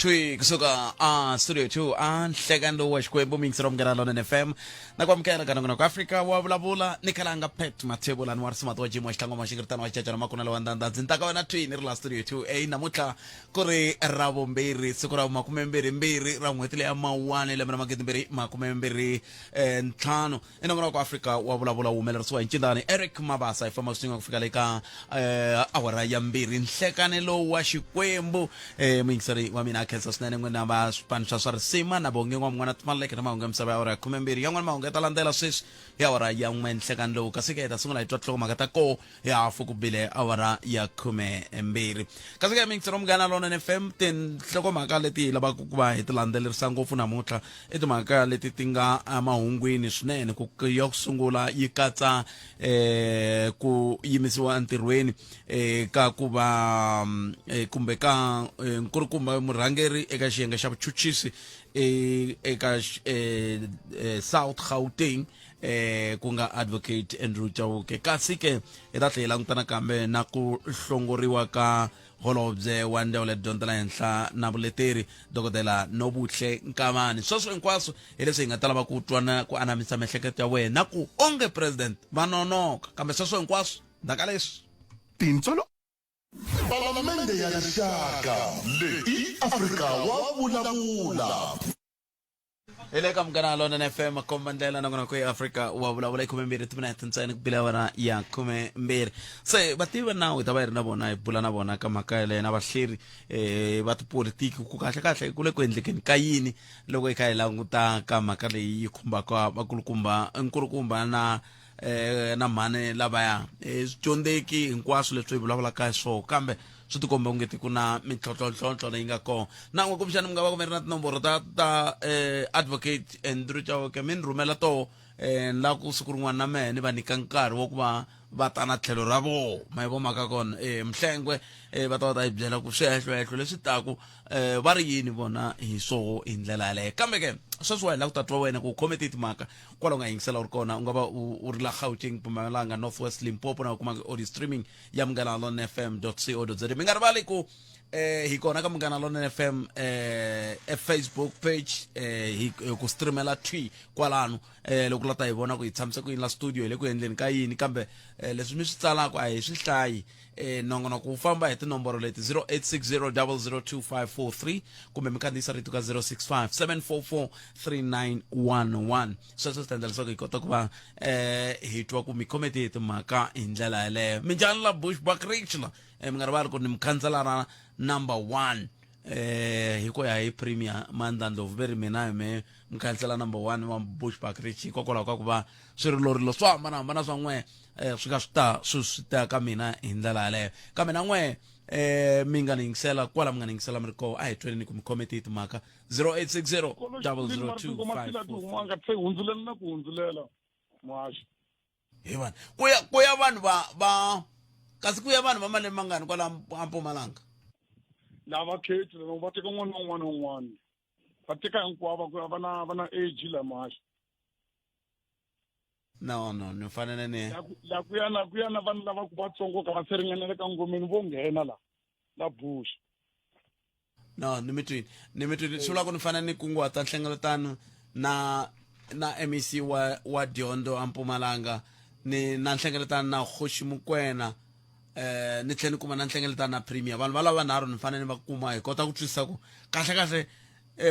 Thwi kusuka a studio 2 a nhlekani lowu wa Xikwembu, miyingiselo wa Munghana Lonene FM, na ku amukela ka nongonoko Afrika wa Vulavula. Ni khalanga Pet Mathebulani wa Risimati wa Jim wa Xitlangoma, Xingiritano wa Xicacana Makunela wa Ndanda. Ndzi ta ka wena thwi ni ri la studio 2 a namuntlha ku ri ra vumbirhi, siku ra vumakumembirhimbirhi ra n'hweti leya Mawuwani, lembe ra 2025 5. I nongonoko Afrika wa Vulavula wu humelerisiwa hi Ncindani Eric Mabasa. Hi famba swin'we ku fika le ka awara ya 2 nhlekani lowu wa Xikwembu. Muyingiseri wa mina, a khensa swinene n'wina va swipano swa swa risima na Bongi N'wamun'wana Timaleke na mahungu ya misava ya awara ya 12. Yan'wana mahungu ya ta landzela sweswi hi awara ya 1 nhlekani lowu, kasi ke hi ta sungula hi twa tinhlokomhaka ta koho hi hafu ku bile awara ya 12. Kasi ke miyingiseri wa Munghana Lonene FM, tinhlokomhaka leti hi lavaka ku va hi ti landzelerisa ngopfu namuntlha i timhaka leti ti nga emahungwini swinene. Ku ya ku sungula yi katsa ku yimisiwa entirhweni ka ku va kumbe ka nkulukumba murhangeri eka xiyenge xa vuchuchisi eka South Gauteng, ku nga Advocate Andrew Chauke. Kasi ke hi ta tlhela hi languta nakambe na ku hlongoriwa ka holobye wa ndzawulo ya tidyondzo ta le henhla na vuleteri, Dokodela Nobuhle Nkabane. Sweswo hinkwaswo hi leswi hi nga ta lava ku twa na ku anamisa miehleketo ya wena na ku onge president va nonoka, kambe sweswo hinkwaswo ndzhaku ka leswi. Tintswalo. Palamende ya Rixaka leyi i Afrika wa Vulavula. Hi le ka Munghana Lonene FM, komba ndlela nongonoko ya Afrika wa Vulavula. I 12 timinete ntsena ku bile awara ya 12. Se vativi va nawu hi ta va hi ri na vona, hi bula na vona ka mhaka yaleyo, na vahleri va tipolitiki, ku kahle kahle ku le ku endlekeni ka yini loko hi kha hi languta ka mhaka leyi yi khumbaka vakulukumba, nkulukumba na na mhani lavaya, swidyondzeki hinkwaswo leswi hi vulavulaka hi swona, kambe swi tikomba ongeti ku na mintlhontlhontlhontlho leyi nga kona. Na n'we kumbexani mi nga va ku mi ri na tinomboro ta Advocate Andrew Chauke, mi ni rhumela toho. Ni lava ku siku rin'wana na mehe ni va nyika nkarhi wa ku va va ta na tlhelo ra voho, ma yi vo mhaka kona. Mhlengwe va ta va ta yi byela ku swihehlohehlo leswi taku va ri yini vona hi swoho hi ndlela yaleyo. Kambe ke sweswiwa hi lava ku ta twa wena ku u khome tihi timhaka kwala u nga yingisela u ri kona. U nga va u ri la Gauteng, Mpumalanga, North West, Limpopo, na u kumaka audio streaming ya Munghana Lonene FM co za. Mi nga rivali ku hi kona ka Munghana Lonene FM e Facebook page, hi ku streamela thwi kwalano. Loko la ta hi vona ku hi tshamise ku yini la studio, hi le ku endleni ka yini, kambe leswi mi swi tsalaka a hi swi hlayi. Nongonoko wu famba hi tinomboro leti: 0860002543, kumbe mi kandziyisa rito ka 065 744 3911. Sweswo swi ta endla leswaku hi kota ku va hi twa ku mi khome tihi timhaka hi ndlela yaleyo. Minjhani la Bushbuckridge la? Mi nga rivali ku ni mukhanselara number 1 hi ku ya hi Premier Mandla Ndlovu, ve ri mina hi me mukhansela number 1 wa Bushbuckridge, hikokwalaho ka ku va swirilorilo swo hambanahambana swa n'we swi ka swi ta swi ta ka mina hi ndlela yaleyo. Kambe na n'we mi nga ni yingisela kwala mi nga ni yingisela mi ri koho, a hi tweneni ku mi khome tihi timhaka. 0860 002543. Se hundzulela na ku hundzulela, muhaxi. Hi vanhu ku ya vanhu va kasi ku ya vanhu va malembe mangani kwala a Mpumalanga? Lava khethi lava va teka un'wana na un'wana na un'wana, va teka hinkwavo, ku va na age la, muhaxi. No, ni fanele ni La ku ya na vanhu lava ku vatsongo ka va se ringanela ka ngomeni vo nghena la Bush. No, ni mi twini, ni mi twini. Swi vula ku ni fanele ni kunguhata nhlengeletano na MEC wa dyondzo a Mpumalanga, ni na nhlengeletano na Kgoshi Mokoena, ni tlhela ni kuma na nhlengeletano na premier. Vanhu va lava vanharhu ni fanele ni va kuma, hi kota ku twisisa ku kahle kahle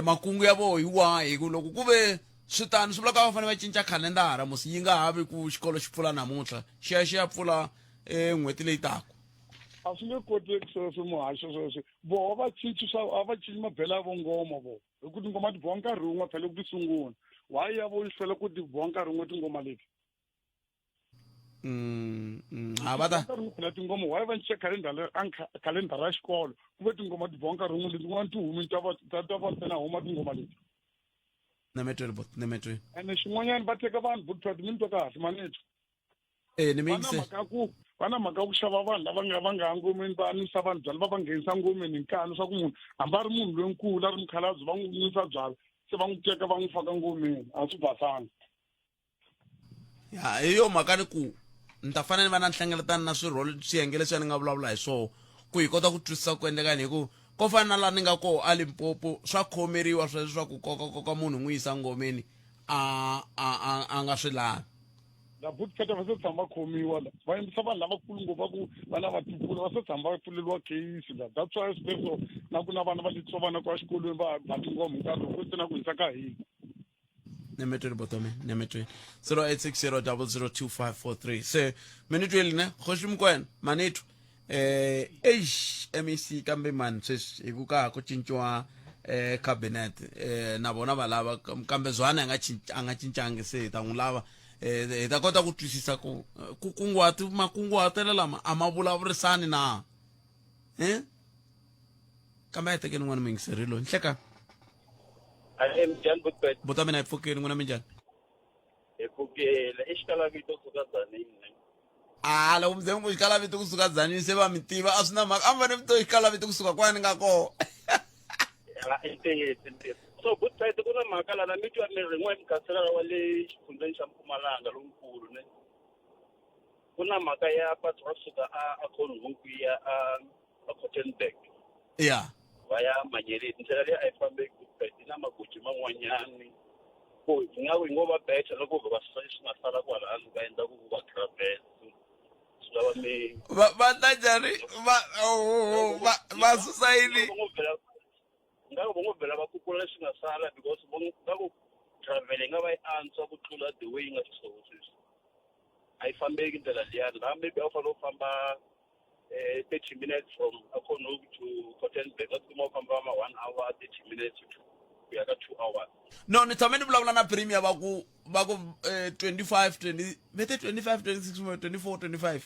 makungu ya voho hi wahi, hi ku loko ku ve swi tano swi vula ku va fanele va cinca khalendara musi, yi nga ha vi ku xikolo xi pfula namuntlha, xi ya xi ya pfula n'hweti leyi taka. A swi nge koteki sweswo, muhaxo. Sweswo voho va cinci swa a va cinci mabelo ya vo ngoma vo, hi ku tingoma ti boha nkarhi wun'we phela ku ti sungula. Why ya vo yi hlwela ku ti boha nkarhi wun'we tingoma leti? A va ta nkarhi wun'we phela tingoma. Why va cinca khalendara, khalendara ya xikolo, ku ve tingoma ti boha nkarhi wun'we, letin'wana ti humini ta va ntsena huma tingoma leti? Nemetweni bot, nemetweni. Ene xin'wanyana va teka vanhu botpet, mi ni twa kahle manethu? Eh, ni Va na miyingise. mhaka ku va na mhaka ku xava vanhu lava nga ngomeni, va nwisa vanhu byala, va nghenisa ngomeni hi nkani, leswaku munhu hambi a ri munhu lonkulu, a ri mukhalabye, va n'wi nwisa byala, se va n'wi teka va n'wi faka ngomeni. A swi basanga. Ya, hi yo mhaka ni ku ni ta fanele ni va na nhlengeletano na swirho swiyenge leswi ni nga vulavula hi swona, ku hi kota ku twisisa ku endleka yini, hi ku Ko fana na laha ni nga koho a Limpopo swa khomeriwa sweswo swa ku koka koka munhu n'wi yisa ngomeni a a a a nga swi lavi. La bootcutter va se tshama va khomiwa la va yimbisa vanhu lavakulu ngopfu va ku va na vatukulu va se tshama va pfuleliwa case la that's why sweswo na ku na vana va litsovana kwa xikolweni va ba tingoma hi nkarhi loko se na ku hisa ka hina. Nemetweni botomi nemetweni 0860 002543 se mi ni twile ne kgoši mokwena manetho eh eish MEC kambe mani sweswi hi ku ka ha ku cinciwa eh cabinet eh na vona va lava kambe zwana a nga cinci a nga cincangi se hi ta n'wi lava eh hi ta kota ku twisisa ku ku kunguhati makunguhatelo lama a ma vulavurisani na eh kambe a hi tekeni n'wana muyingiseri loyi nhlekani. Ahee minjhani Butbet? Buta mina hi pfukile n'wina minjhani? Hi pfukile i xikalavito kusuka Tzaneen ne. A loko mi ze mi ku xikalavito kusuka Tzaneen se va mi tiva a swi na mhaka a mi fanele mi to xikalavito kusuka kwani ni nga koho. Ya i ntiyiso i ntiyiso. So Butbet ku na mhaka lana mi twa mi ri n'we mukhanselara wa le xifundzheni xa Mpumalanga lonkulu ne. Ku na mhaka ya patu ra kusuka a a Acornhoek ku ya a a Cottonburg. Ya. Va ya Manyeleti ndlela leyi a yi fambeki Butbet yi na magoji man'wanyani ku hi nga yi ngo va better loko va susa leswi nga sala kwalano va endla ku va gravel swi lava mi Va va ta njhani va oh, va va susa yini? Va ngo vhela nga ku va ngo vhela va kukula leswi nga sala because va nga ku gravel yi nga va yi antswa ku tlula the way yi nga xiswona sweswi a yi fambeki ndlela liyani laha maybe a wu fanele u famba 30 minutes from Acornhoek to Cottonburg va tikuma u famba ma 1 hour 30 minutes to ku ya ka 2 hours. No ni tshame ni vulavula na premier va ku va ku 25 20 vete 25 26 kumbe 24 25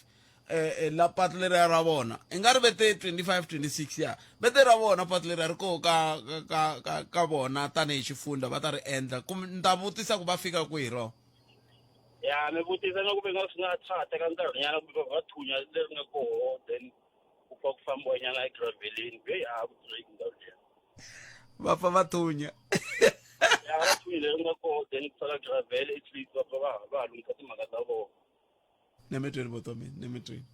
eh la patu leriya ra vona i nga ri vete 25 26 ya vete ra vona patu leriya ri koho ka ka ka ka vona tanihi xifundza va ta ri endla kumbe ni ta vutisa ku va fika kwihi rona. Ya mi vutisa na ku ve nga swi nga swa ha teka nkarhinyana kumbe va thunya leri nga koho then ku pfa ku fambiwa nyana egraveleni heyi a ku tirheki ndhawu liya. Va pfa va thunya. Ya va thunya leri nga koho then ku sala gravel at least va pfa va va ha lunghisa timhaka ta vona. Nemetweni botomi nemetweni.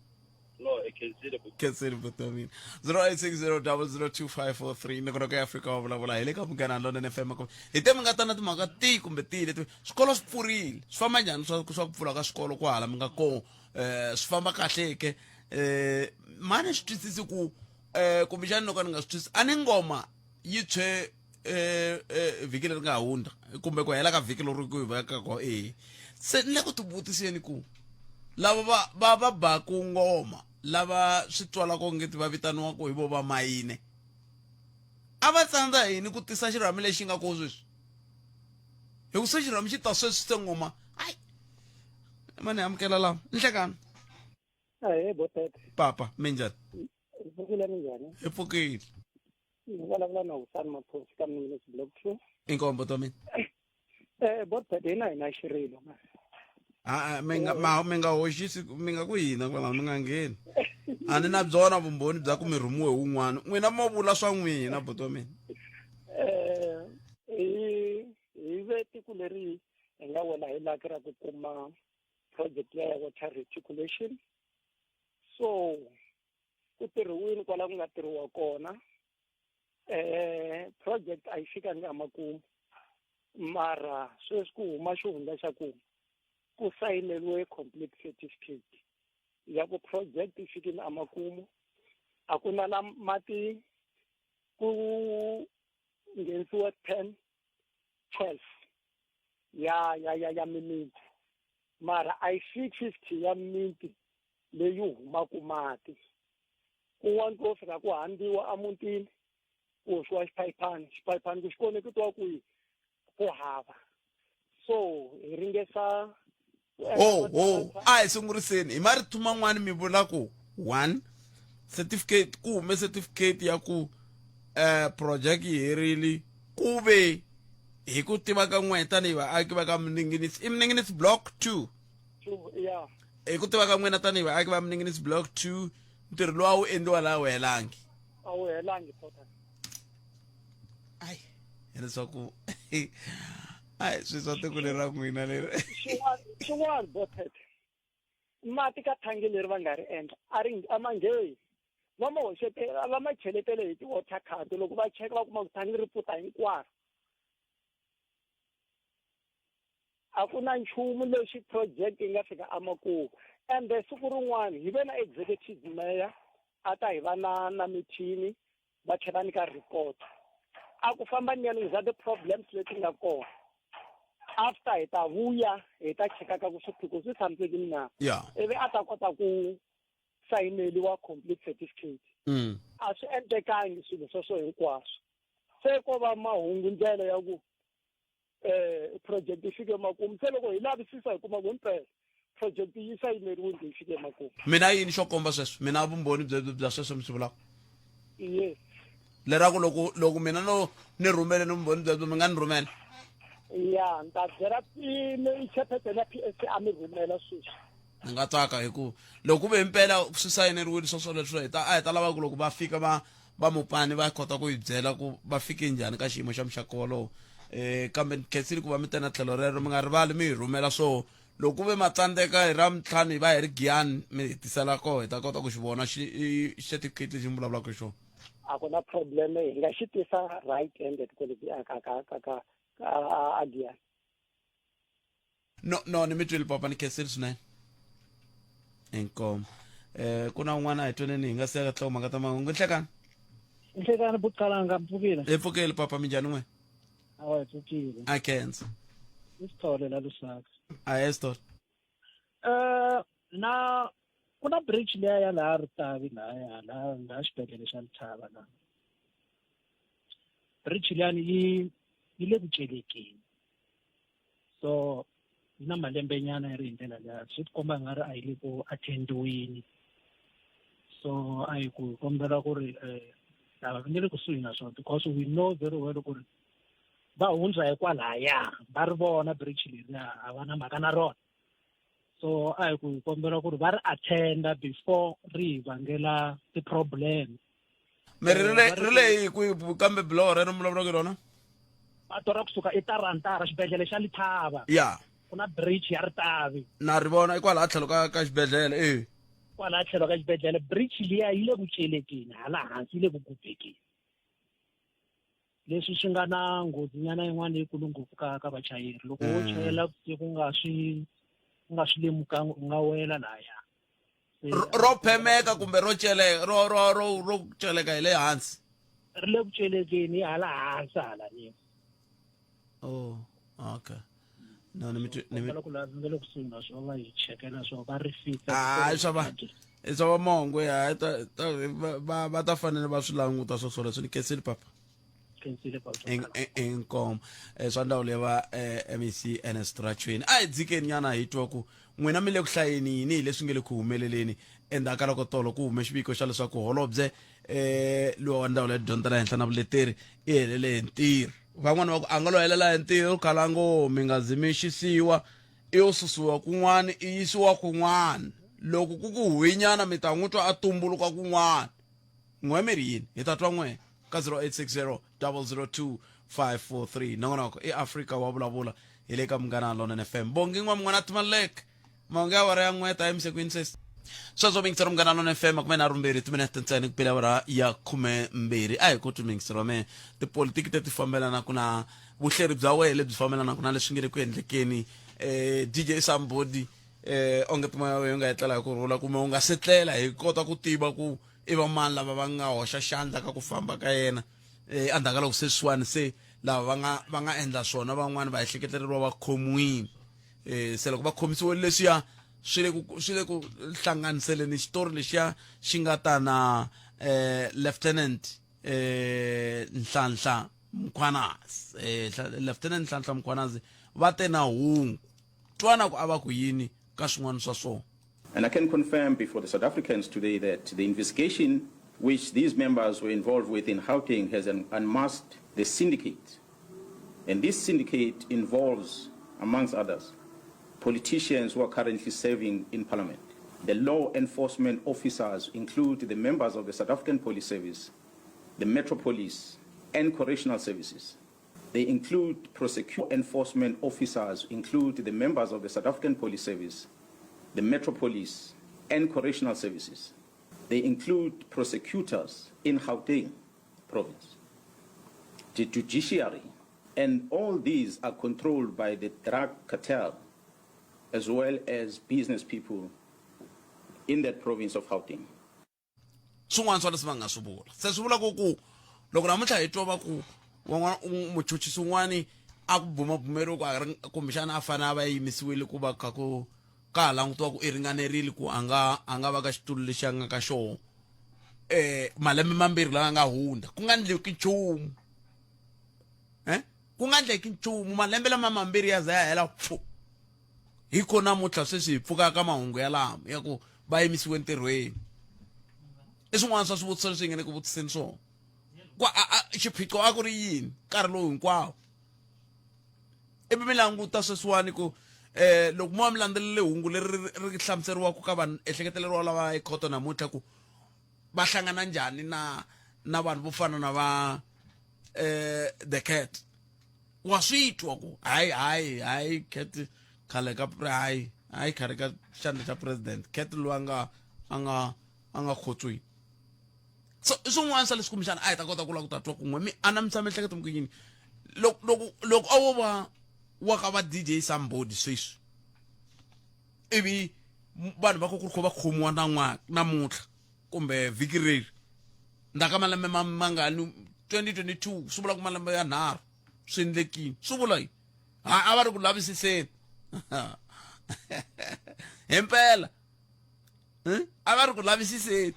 No, hi khensile buti. Khensile buti wa mina. 0860002543 nongonoko ya Afrika wa vulavula hi le ka Munghana Lonene FM ku hi te mi nga ta na timhaka tihi kumbe tihi leti swikolo swi pfurile swi famba njhani swa swa ku pfula ka swikolo kwahala mi nga koho eh swi famba kahle ke eh mani swi twisisi ku eh kumbexani no ka ni nga swi twisisi a ni ngoma yi tshwe eh eh vhiki leri nga hundza kumbe ku hela ka vhiki leri ku hi veka ko eh se ni le ku tivutiseni ku lava va va va baku ngoma lava swi twalaka ongeti va vitaniwaka hi vo va mayine a va tsandza yini ku tisa xirhami lexi nga ko sweswi hi ku se xirhami xi ta sweswi se ngoma ayi mani amukela lava nhlekani. Ahee botete. Papa minjhani? Hi pfukile minjhani? Hi pfukile. Ni vulavula na Hosani Maphosi ka Minginisi Block 2. Inkomu buti wa mina. Eh botete hina hi na xirilo. A mi nga ma mi nga hoxisi mi nga ku hina kwalaho mi nga ngheni. A ni na byona vumbhoni bya ku mi rhumiwe hi wun'wana. N'wina mo vula swa n'wina buti wa mina. Eh hi hi ve tiko leri hi nga wela hi laki ra ku kuma project ya water reticulation so ku tirhiwini kwala ku nga tirhiwa kona eh project a yi fikangi emakumu mara sweswi ku huma xihundla xa ku ku sayineliwe complete certificate ya ku project yi fikile emakumu a ku na la mati ku nghenisiwa 10 12 ya ya ya ya mimiti mara a yi fiki 50 ya mimiti leyi humaka mati kun'wana ko fika ku handiwa emutini ku hoxiwa xiphayiphani xiphayiphani ku xi koneketiwa kwihi ku hava so hi ringesa ho ho a hi sunguriseni hi marito man'wani mi vula ku one certificate ku hume certificate ya ku eh project yi herile ku ve hi ku tiva ka n'we tanihi vaaki va ka Mninginisi i Mninginisi block 2 yeah hi ku tiva ka n'wina tanihi vaaki va Mninginisi block 2 ntirho lowu a wu endliwa laha wu helangi a wu helangi tota ai hileswaku ai swi swa tiko leri ra n'wina leri xin'wana bothet mati ka thangi leri va nga ri endla a ri a ma ngheni. Va ma hoxetela va ma cheletele hi ti-water card loko va cheka va kuma ku thangi ri pfuta hinkwaro. A ku na nchumu lexi project yi nga fika emakumu. Ende siku rin'wana hi ve na executive mayor a ta hi va na na mithini va tlhela va nyika report. A ku famba ni za ti-problems leti nga kona. After hi ta vuya hi ta cheka ka ku swiphiqo swi tshamisekile na. Ivi a ta kota ku sayineliwa complete certificate. A swi endlekangi swilo sweswo hinkwaswo. Se ko va mahungu ndlela ya ku project yi fike makumu. Se loko hi lavisisa hi kuma ku himpela project yi sayineriwile yi fike makumu. Mina yini xo komba sweswo? Mina vumbhoni byebyo bya sweswo mi swi vulaka? Yes. Leraku loko loko mina no ni rhumele ni vumbhoni byebyo mi nga ni rhumela? Ya, ni ta byela chairperson ya PSC a mi rhumela sweswi. Ni nga tsaka hi ku loko ku ve himpela swi sayineriwile swo swoleswo hi ta a hi ta lava ku loko va fika va va mupani va kota ku hi byela ku va fike njhani ka xiyimo xa muxaka wolowo. Kambe ni khensile ku va mi tena tlhelo rero, mi nga rivali mi hi rhumela swo loko ku ve ma tsandzeka hi ra mintlhanu hi va hi ri Giyani mi hi tisela koho hi ta kota ku xi vona xi certificate lexi mi vulavulaka hi xona. A ku na problem, hi nga xi tisa right handed kwale ka ka ka ka a Giyani. No no ni mi twile papa, ni khensile swinene. Inkomu. Ku na un'wana a hi tweneni hi nga siya ka tlhelo mhaka ta mahungu. Nhlekani. Nhlekani Buqalanga, mpfukile. Hi pfukile papa, minjhani n'we? Awa, hi pfukile. A khensa. I Sithole la Lusaka. A he Sithole. Na ku na bridge liya ya laha Ritavi lahaya laha laha xibedhlele xa Lithava laha. Bridge liyani yi yi le ku celekeni. So yi na malembe nyana yi ri hi ndlela liya swi tikomba nga ri a yi le ku attendiweni. So a hi ku kombela ku ri lava va nge le kusuhi na swona because we know very well ku ri va hundza hi kwalaya va ri vona bridge leriya a va na mhaka na rona. So a hi ku kombela ku ri va ri attenda before ri hi vangela ti-problem. Mi ri ri ri le hi kwihi kambe biloho rero mi vulavulaka hi rona? Pato ra kusuka eTarantara xibedhlele xa Lithava. Ya. Ku na bridge ya Ritavi. Na ri vona i kwalaha tlhelo ka ka xibedhlele e. Kwalaha tlhelo ka xibedhlele bridge liya yi le ku celekeni hala hansi yi le ku gubekeni. Leswi swi nga na nghozi nyana yin'wana leyikulu ngopfu ka ka vachayeri loko wo chayela vusiku u nga swi u nga swi lemukanga u nga wela lahaya. Ro phemeka kumbe ro celeka ro ro ro ro celeka hi le hansi? Ri le ku celekeni hala hansi hala ni. Oh, okay. No, ni mi ni mi loko la nga le kusuhi na swona va hi chekela swona va ri fika. Ah, swa va i swa va mongo ya ta ta va va ta fanele va swi languta swo swoleswo. Ni khensile papa. Khensile papa. Inkomo swa ndzawulo ya va MEC Ernest Rachoene. A hi dzikeni nyana hi twa ku n'wina mi le ku hlayeni yini hi leswi nge le ku humeleleni endzhaku ka loko tolo ku hume xiviko xa leswaku holobye luwa wa ndzawulo ya tidyondzo ta le henhla na vuleteri i helele hi ntirho. Van'wani va ku a nga lo helela hi ntirho khalango mi nga zi mi xisiwa i yo susiwa kun'wana i yisiwa kun'wana. Loko ku ku huinyana mi ta n'wi twa a tumbuluka kun'wana. N'we mi ri yini? Hi ta twa n'we ka 0860 002 543. Nongonoko i Afrika wa vulavula hi le ka Munghana Lonene FM. Bongi n'wa mun'wana Timalek. Mahungu ya awara ya n'we ta yimise kwini sweswi? Sweswo mingisero Munghana Lonene FM 32 timinete ntsena ku pela awara ya 12. A hi ku twi mingisero wa mehe tipolitiki teti fambelanaka na vuhleri bya wehe lebyi fambelanaka na leswi nge le ku endlekeni. DJ Sambodi onge timoya ya wehe u nga etlela hi ku rhula kumbe u nga se tlela hi kota ku tiva ku i va mani lava va nga hoxa xandla ka ku famba ka yena endzhaku ka loko sweswiwani se lava va nga va nga endla swona van'wani va ehleketeleriwa va khomiwile. Se loko va khomisiwe leswiya swi le ku swi le ku hlanganiseleni xitori lexiya xi nga ta na Lieutenant Nhlanhla Mkhwanazi. Lieutenant Nhlanhla Mkhwanazi va te na hungu twana ku a va ku yini ka swin'wana swa swona. And I can confirm before the South Africans today that the investigation which these members were involved with in Gauteng has unmasked the syndicate. And this syndicate involves, amongst others, politicians who are currently serving in Parliament. The law enforcement officers include the members of the South African Police Service, the Metro Police, and Correctional Services. They include prosecution enforcement officers, include the members of the South African Police Service, the Metro Police, and Correctional Services. They include prosecutors in Gauteng province, the judiciary, and all these are controlled by the drug cartel as well as business people in that province of Gauteng. Swin'wana swa leswi va nga swi vula se swi vula ku ku loko namuntlha hi twa va ku van'wana muchuchisi un'wani a ku bumabumeriwe ku a kumbexana a fanele a va yimisiwile ku va kha ku ka ha langutiwa ku i ringanerile ku a nga a nga va ka xitulu lexi a nga ka xona malembe mambirhi lawa nga hundza ku nga ndleki nchumu ku nga ndleki nchumu malembe lama mambirhi ya za ya hela pfu hi ko namuntlha sweswi hi pfukaka mahungu yalamo ya ku va yimisiwe ntirhweni i swin'wana swa swivutiso leswi hi nga le ku vutiseni swona ku xiphiqo a ku ri yini nkarhi lowu hinkwawo ivi mi languta sweswiwani ku eh loko mo va mi landzelele hungu leri ri hlamuseriwaka ka vanhu ehleketeleriwa lava ekhoto namuntlha ku va hlangana njhani na na vanhu vo fana na va eh the cat wa swi twa ku hayi hayi hayi cat khale ka hayi hayi khale ka xandla xa president cat loyi a nga a nga a nga khotsweni so i swin'wana swa leswi kumbexana a hi ta kota ku lava ku ta twa kun'we mi anamisa miehleketo mi ku yini loko loko loko a wo va wa ka va DJ Sambodi sweswi ivi vanhu va ku ku ri kho va khomiwa na namuntlha kumbe vhiki reri ndzhaku ka malembe ma mangani 2022 swi vula ku malembe ya nharhu swi endlekile swi vula yini ha a va ri ku lavisiseni himpela a va ri ku lavisiseni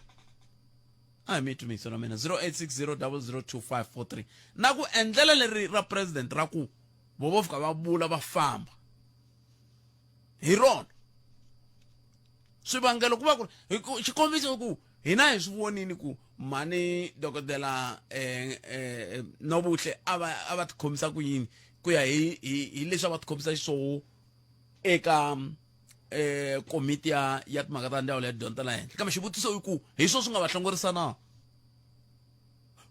a hi mi tumiso na mina 0860002543 na ku endlela leri ra president ra ku vo vo fika va vula va famba hi rona swivangelo ku va ku ri xikombiso ku hina hi swi vonini ku mhani dokodela eh, eh, nobuhle a va a va tikhomisa ku yini ku ya hi hi leswi a va tikhomisa xiswona eka eh komiti ya ya timhaka ta ndzawulo ya tidyondzo ta le henhla kambe xivutiso i ku hi swona swi nga va hlongorisa na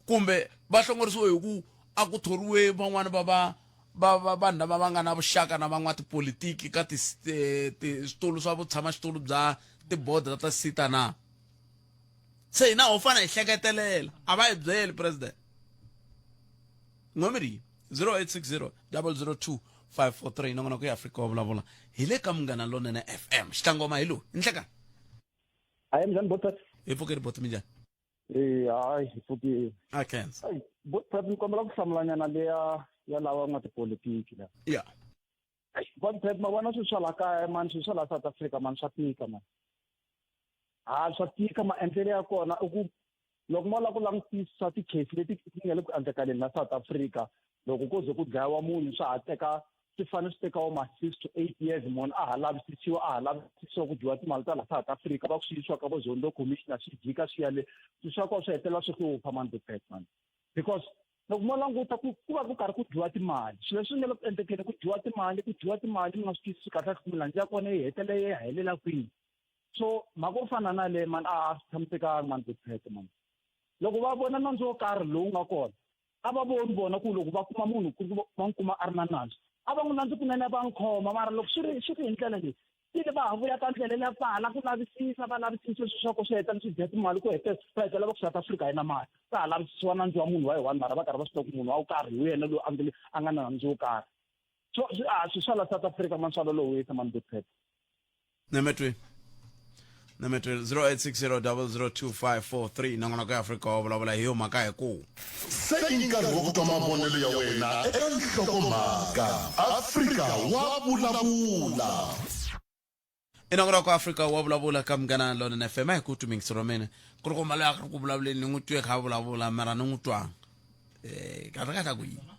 kumbe va hlongorisiwe hi ku a ku thoriwe van'wani va va va va vanhu lava va nga na vuxaka na van'watipolitiki ka ti switulu swa vutshamaxitulu bya tibodo ta sita na se hina ho fana hi hleketelela a va hi byeli president n'wemiri 0860 002 543 nongonoko ya Afrika wa vulavula hi le ka Munghana Lonene FM xitlangoma hi lowu nhlekani hayi minjhani bothat hi pfukeli boti minjhani e hayi hi pfukile a khensa bothat ni kombela ku hlamulanyana leya ya lava nga tipolitiki la ya bothat ma vona swilo swa la kaya mani swilo swa la South Africa mani swa tika mani ha swa tika maendlelo ya kona i ku loko mo lava ku langutisa ti-case leti ti nga le ku endlekaleni la South Africa loko ko ze ku dlayiwa munhu swa ha teka swi fanele swi teka wo ma 6 to 8 years munhu a ha lavisisiwa a ha lavisisiwa ku dyiwa timali ta la South Africa va ku swi yisiwa ka vo Zondo commissioner swi jika swi ya le swilo swa kona swi hetelela swi hlupha mani bupet man because loko mo languta ku ku va ku karhi ku dyiwa timali swilo leswi nga le ku endlekeni ku dyiwa timali ku dyiwa timali mi nga swi twisisi kahle ku milandzu ya kona yi hetelela yi helela kwini so mhaka yo fana na le mani a swi tshamisekanga mani bupet mani loko va vona nandzu wo karhi lowu nga kona a va voni vona ku loko va kuma munhu ku va n'wi kuma a ri na nandzu a va n'wi nandzu kunene va n'wi khoma mara loko swi ri swi ri hi ndlela leyi tile va ha vuya ka ndlela leya va ha la ku lavisisa va lavisisa swilo swa ku swi heta swi dya timali ku hete va hetelela va ku South Africa yi na mali ka ha lavisisiwa nandzu wa munhu wa yi one mara va karhi va swi tiva ku munhu wa wo karhi hi yena loyi a nga a nga na nandzu wo karhi so a swi swa la South Africa mani swa lolohisa mani bephet Nemetweni. Nemetweni 0860002543 nongonoko ya Afrika wa vulavula hi yo mhaka hi ku Se i nkarhi wa ku twa mavonelo ya wena eka nhlokomhaka. Afrika wa vulavula. I nongonoko wa Afrika wa vulavula ka Munghana Lonene FM a hi ku twi ra mina ku ri ku mali ya ri ku vulavuleni ni n'wi twe kha a vulavula mara ni n'wi twanga eh kahle kahle ku yini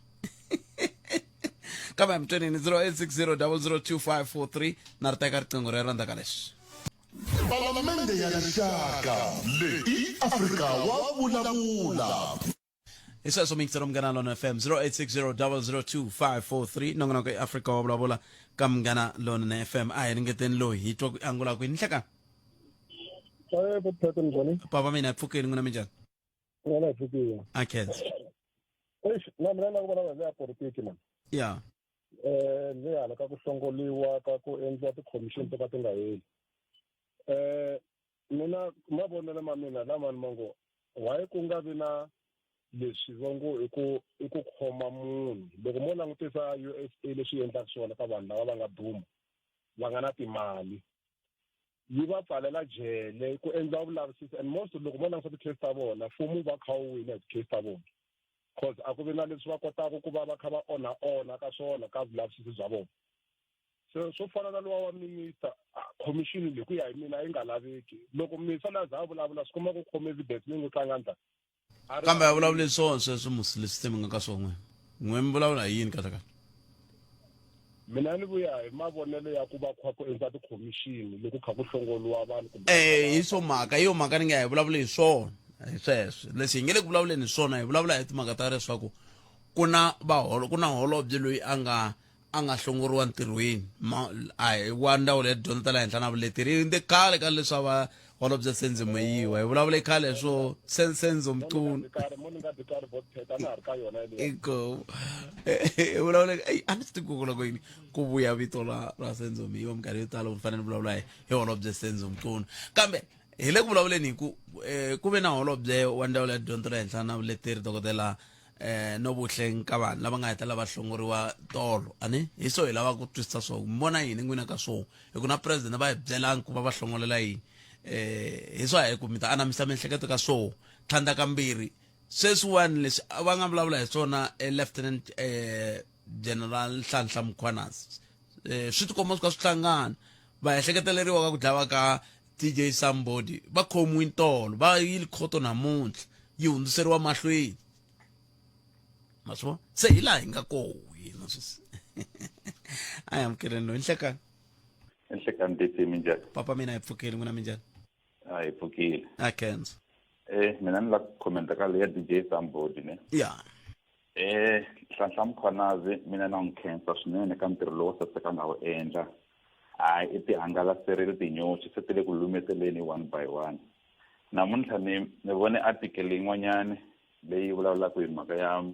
kambe mtwenini 0860002543 na ri teka riqingho rero ndzhaku ka leswi Palamende ya Rixaka leyi i Afrika wa vulavula. Hi sweswo mixero Munghana Lona FM 0860002543 nongonoko i Afrika wa vulavula ka Munghana Lona FM a hi ringeteni loyi hi twa ku angula kwini nhlekani Eh, Bophethe njhani? Papa mina hi pfukeni n'wina minjhani N'wana hi pfukile. A khensa. Eish, na mina na ku vulavula hi ya politiki man. Ya. Eh, le hala ka ku hlongoliwa ka ku endliwa ti-commission to ka ti nga heli. Eh, Mina mavonelo ma mina lamani ma ngo why ku nga vi na leswi va ngo i ku i ku khoma munhu loko mo langutisa USA leswi endlaka swona ka vanhu lava va nga duma va nga na timali yi va pfalela jele ku endliwa vulavisisi and most loko mo langutisa ti-case ta vona mfumo wu va kha wu wina hi ti-case ta vona cause a ku vi na leswi va kotaka ku va va kha va onha onha ka swona ka vulavisisi bya vona se swo fana na luwa wa minister khomixini leyi ku ya hi mina yi nga laveki loko misa la za a vulavula swi kuma ku khome evidence leyi n'wi tlanga njhani kambe a vulavuli swona sweswo musi leswi se mi nga ka swona n'we n'we mi vulavula hi yini kahle kahle mina ni vuya hi mavonelo ya ku va kha ku endla tikhomixini loko kha ku hlongoliwa vanhu kumbe eh hi swo mhaka hi yo mhaka ni nga hi vulavuli hi swona hi sweswo leswi hi nge le ku vulavuleni hi swona hi vulavula hi timhaka ta leswaku ku na vaholo ku na holobye loyi a nga a nga hlongoriwa ntirhweni a hi wa ndzawulo ya tidyondzo ta le henhla na vuleteri hi ndze khale ka leswi a va holobye Senzo Meyiwa hi vulavule khale swo Senzo Mchunu inkomu hi vulavule eyi a ni swi tivi ku loko yini ku vuya vito ra ra Senzo Meyiwa minkarhi yo tala u fanele ni vulavula hi hi holobye Senzo Mchunu kambe hi le ku vulavuleni hi ku um ku ve na holobye wa ndzawulo ya tidyondzo ta le henhla na vuleteri dokodela eh no vuhle nka vanhu lava nga hetelela va hlongoriwa tolo ani hi swo hi lava ku twisisa swo mi vona yini n'wina ka swo hi ku na president va hi byelangi ku va va hlongolela yini eh hi swo hi ku mi ta anamisa miehleketo ka swo tlhandla kambirhi sweswiwani leswi va nga vulavula hi swona eh, lieutenant eh, general Nhlanhla Mkhwanazi eh, swi tikomba swi ka swi hlangana va ehleketeleriwa ka ku dlawa ka DJ Sumbody va khomiwi tolo va yile khoto namuntlha yi hundziseriwa mahlweni ma swi vona se hi laha hi nga koho hina sweswi a hi amukeleni loyi nhlekani nhlekani dc minjhani papa mina hi pfukile n'wina minjhani a hi pfukile a khensa eh mina ni la ku commenta ka leya dj Sumbody ne ya eh Nhlanhla Mkhwanazi mina na n'wi khensa swinene ka ntirho lowo saseka nga wu endla hayi i ti hangalaserile tinyoxi se ti le ku lumeteleni one by one namuntlha ni ni vone article yin'wanyana leyi vulavulaka hi mhaka ya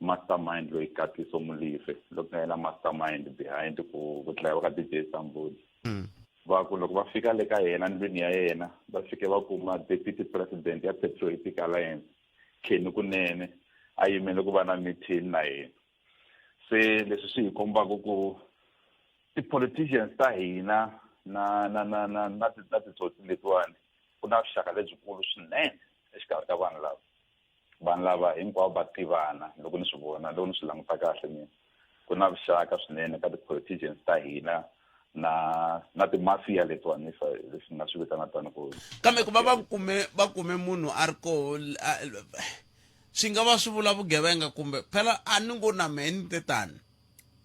mastermind loyi Katiso Molefe loko nga yena mastermind behind ku ku dlayiwa ka DJ Sumbody va ku loko va fika le ka yena ndlwini ya yena va fike va kuma deputy president ya Patriotic Alliance Kenny Kunene a yimele ku va na meeting na yena se leswi swi hi kombaka ku ti-politicians ta hina na na na na na na titsotsi letiwani ku na vuxaka lebyikulu swinene exikarhi ka vanhu lava vanhu lava hinkwavo va tivana loko ni swi vona loko ni swi languta kahle mina ku na vuxaka swinene ka ti-politicians ta hina na na ti-mafia letiwani if leswi ni nga swi vitana tani ku kambe ku va va kume va kume munhu a ri koho swi nga va swi vula vugevenga kumbe phela a ni ngo na mehe ni te tani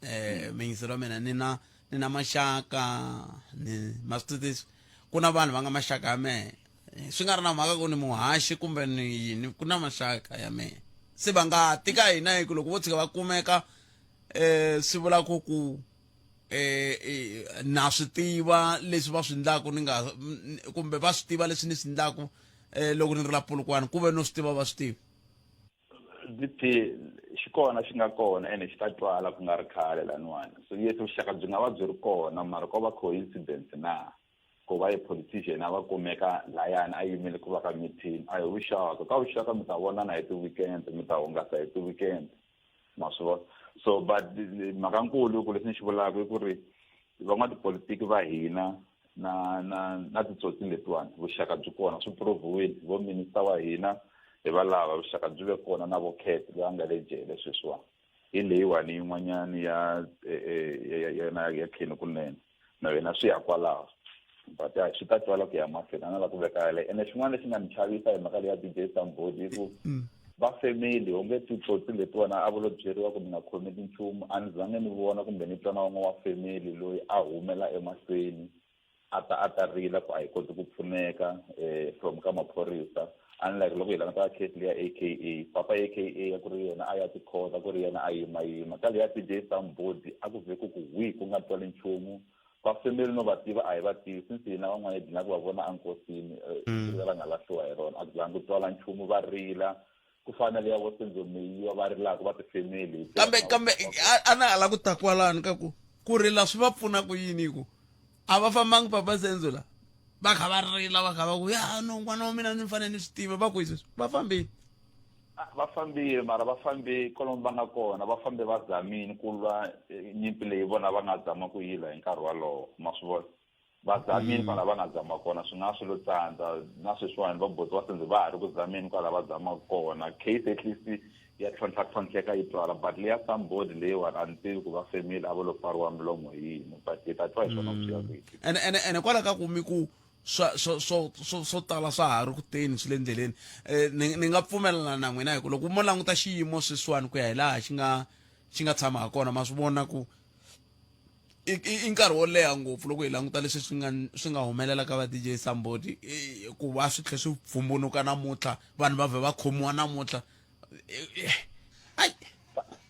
eh miyingiselo wa mina ni na ni na maxaka ni ma swi twisisa ku na vanhu va nga maxaka ya mehe swi nga ri na mhaka ku ni muhaxi kumbe ni yini ku na maxaka ya mehe se va nga ti ka hina hi ku loko vo tshika va kumeka eh swi vula ku ku eh na swi tiva leswi va swi ndlaku ni nga kumbe va swi tiva leswi ni swi ndlaku eh loko ni ri la Polokwane ku ve no swi tiva va swi tiva DP xi kona xi nga kona ene xi ta twala ku nga ri khale laniwani so yes vuxaka byi nga va byi ri kona mara ko va coincidence na ku va politician a va kumeka layani a yimele ku va ka meeting a hi vuxaka ka vuxaka mi ta vonana hi ti-weekend mi ta hungasa hi ti-weekend ma swi vona so but mhaka nkulu ku leswi ni xi vulaka i ku ri van'watipolitiki va hina na na na titsotsi letiwani vuxaka byi kona swi provhiwile vo minister wa hina hi va lava vuxaka byi ve kona na vo cat loyi a nga le jele sweswiwani hi leyiwani yin'wanyani ya ya ya Kenny Kunene na yena swi ya kwalaho but ya swi ta twala ku ya mahlweni a na la ku veka yaleyo ene xin'wana lexi nga ni chavisa hi mhaka leya DJ Sumbody i ku va family onge titsotsi letiwana a vo lo byeriwa ku mi nga khomeli nchumu a ni zange ni vona kumbe ni twa na wun'we wa family loyi a humela emahlweni a ta a ta rila ku a hi koti ku pfuneka um from ka maphorisa unlike loko hi languta case leya A_K_A papa A_K_A a ku ri yena a ya tikhota ku ri yena a yimayima ka leya D_J Sumbody a ku vhe ku ku hwi ku nga twali nchumu va family no va tiva a hi va tivi since hina van'wana hi dlina ku va vona enkosini siku leri nga lahliwa hi rona a ku zangi ku twala nchumu va rila ku fana na leya vo Senzo Meyiwa va rilaka va tifamily kambe kambe a na ha la ku ta kwalano ka ku ku rila swi va pfuna ku yini ku a va fambangi papa Senzo la Va kha va rila va kha va ku ya no n'wana wa mina ni fanele ni swi tiva va ku hi sweswi va fambile. Ah, va fambile mara va fambe kwalomu va nga kona va fambe va zamile ku lwa eh, nyimpi leyi vona va nga zama ku yi lwa hi nkarhi walowo ma swi vona va zamile kwala va nga zama kona swi nga swi lo tsandza na sweswiwani va boti va sendze va ha ri ku zameni kwala va zamaka kona case at least ya tlhontlha tlhontlheka yi twala but leya somebody leyiwani a ni tivi ku va femile a va lo pfariwa milomo hi yini but hi ta twa hi swona ku swi ya kwihi Ene ene ene kwala ka ku mi ku swa swo swo swo swo tala swa ha ri ku teni swi le ndleleni eh, ni ni nga pfumelana na n'wina hi ku loko mo languta xiyimo sweswiwani ku ya hi laha xi nga xi nga tshama ha kona ma swi vona ku i i- i nkarhi wo leha ngopfu loko hi languta leswi swi nga swi nga humelela ka va DJ Samboti i- ku va swi tlhe swi pfumbunuka namuntlha vanhu va vhe va khomiwa namuntlha ai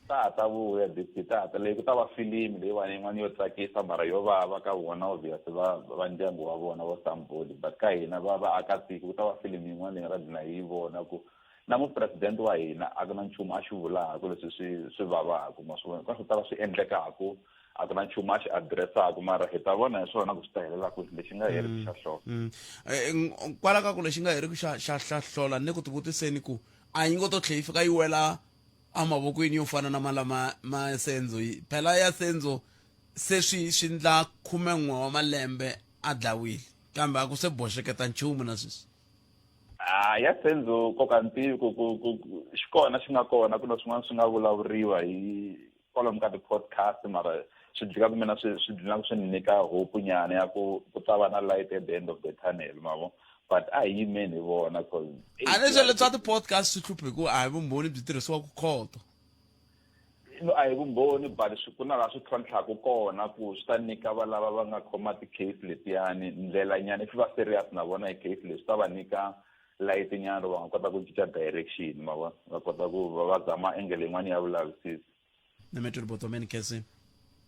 ta ha ta vuya dp ta ha ta leyi ku ta va filimi leyiwani yin'wana yo tsakisa mara yo vava ka vona obvious va va ndyangu wa vona va somebody but ka hina va vaakatiko ku ta va filimi yin'wana leyi nga ta dlina hi yi vona ku na mupresidente wa hina a ku na nchumu a xi vulaka leswi swi swi vavaka ma swi vona ka swo tala swi endlekaku a ku na nchumu a xi addressaka mara hi ta vona hi swona ku swi ta helela kwihi lexi nga heriki xa hlola mm. eh, kwala ka ku lexi nga heriki xa xa xa hlola ni ku tivutiseni ku a yi ngo to tlhe yi fika yi wela emavokweni yo fana na malama ma Senzo phela ya Senzo se swi swi ndla 11 wa malembe a dlawile kambe a ku se boxeketa nchumu na sweswi a ya Senzo koka ntivi ku ku ku xi kona xi nga kona ku na swin'wana swi nga vulavuriwa hi kwalomu ka ti-podcast mara swi dlika ku mina swi swi dlina swi ni nyika hope nyana ya ku ku ta va na light at the end of the tunnel ma vo but a hi yimeni hi vona cause a ni swilo swa ti-podcast swi hluphi hi ku a hi vumbhoni byi tirhisiwaka khoto no a hi vumbhoni but swi ku na laha swi tlhontlhaka kona ku swi ta nyika valava va nga khoma ti-case letiyani ndlela nyana if va serious na vona hi case leyi swi ta va nyika light nyana va nga kota ku cinca direction ma vona va kota ku va va zama angle yin'wana ya vulavisisi ni mi twile botomeni khensi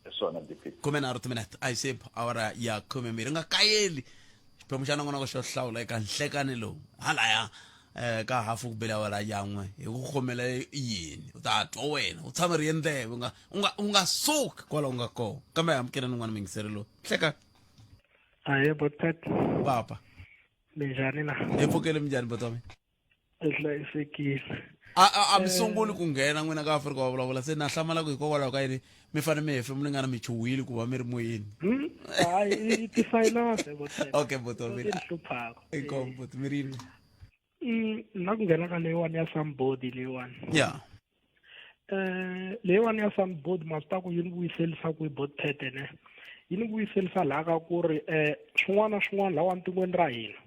hi swona dp 13 timinete a yi se awara ya 12 nga kayeli xiphemu xa nongonoko xo hlawula eka nhlekani lowu halaya eh ka hafu ku bele awara ya n'we hi ku khomela yini u ta twa wena u tshama ri endleve u nga u nga u nga suki kwala u nga kona kambe amukela nin'wana mingiseri lowu hlekani Ahee, Botpet. Papa. Minjhani na? Hi pfukele minjhani botami? Hi hlayisekile. A a a mi sunguli ku nghena n'wina ka Afrika wa vulavula se na hlamala ku hikokwalaho ka yini mi fanele mi hefemula nga na mi chuhile ku va mi ri moyeni. Hmm? Hayi i ti-finance botpet. Okay botomi. Ti hluphaka. Inkomu bot mi rini. Na ku nghena ka leyiwani ya somebody leyiwani. Yeah. Eh leyiwani ya somebody ma swi ta ku yi ni vuyiselisa ku botpet ne. Yi ni vuyiselisa laha ka ku ri eh swin'wana na swin'wana lawa tikweni ra hina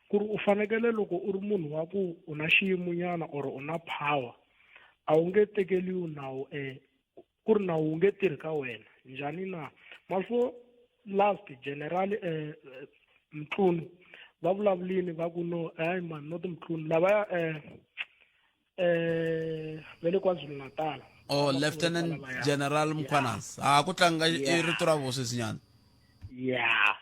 ku ri u fanekele loko u ri munhu wa ku u na xiyimo nyana or u na power a wu nge tekeliwi nawu eh ku ri nawu wu nge tirhi ka wena njhani na maswo last general eh Mtlunu va vulavulini va ku no hayi man not Mtlunu lavaya eh eh va le KwaZulu Natal Oh Lieutenant General Mkhwanazi ha ku tlanga i rito ra vo sweswinyana ya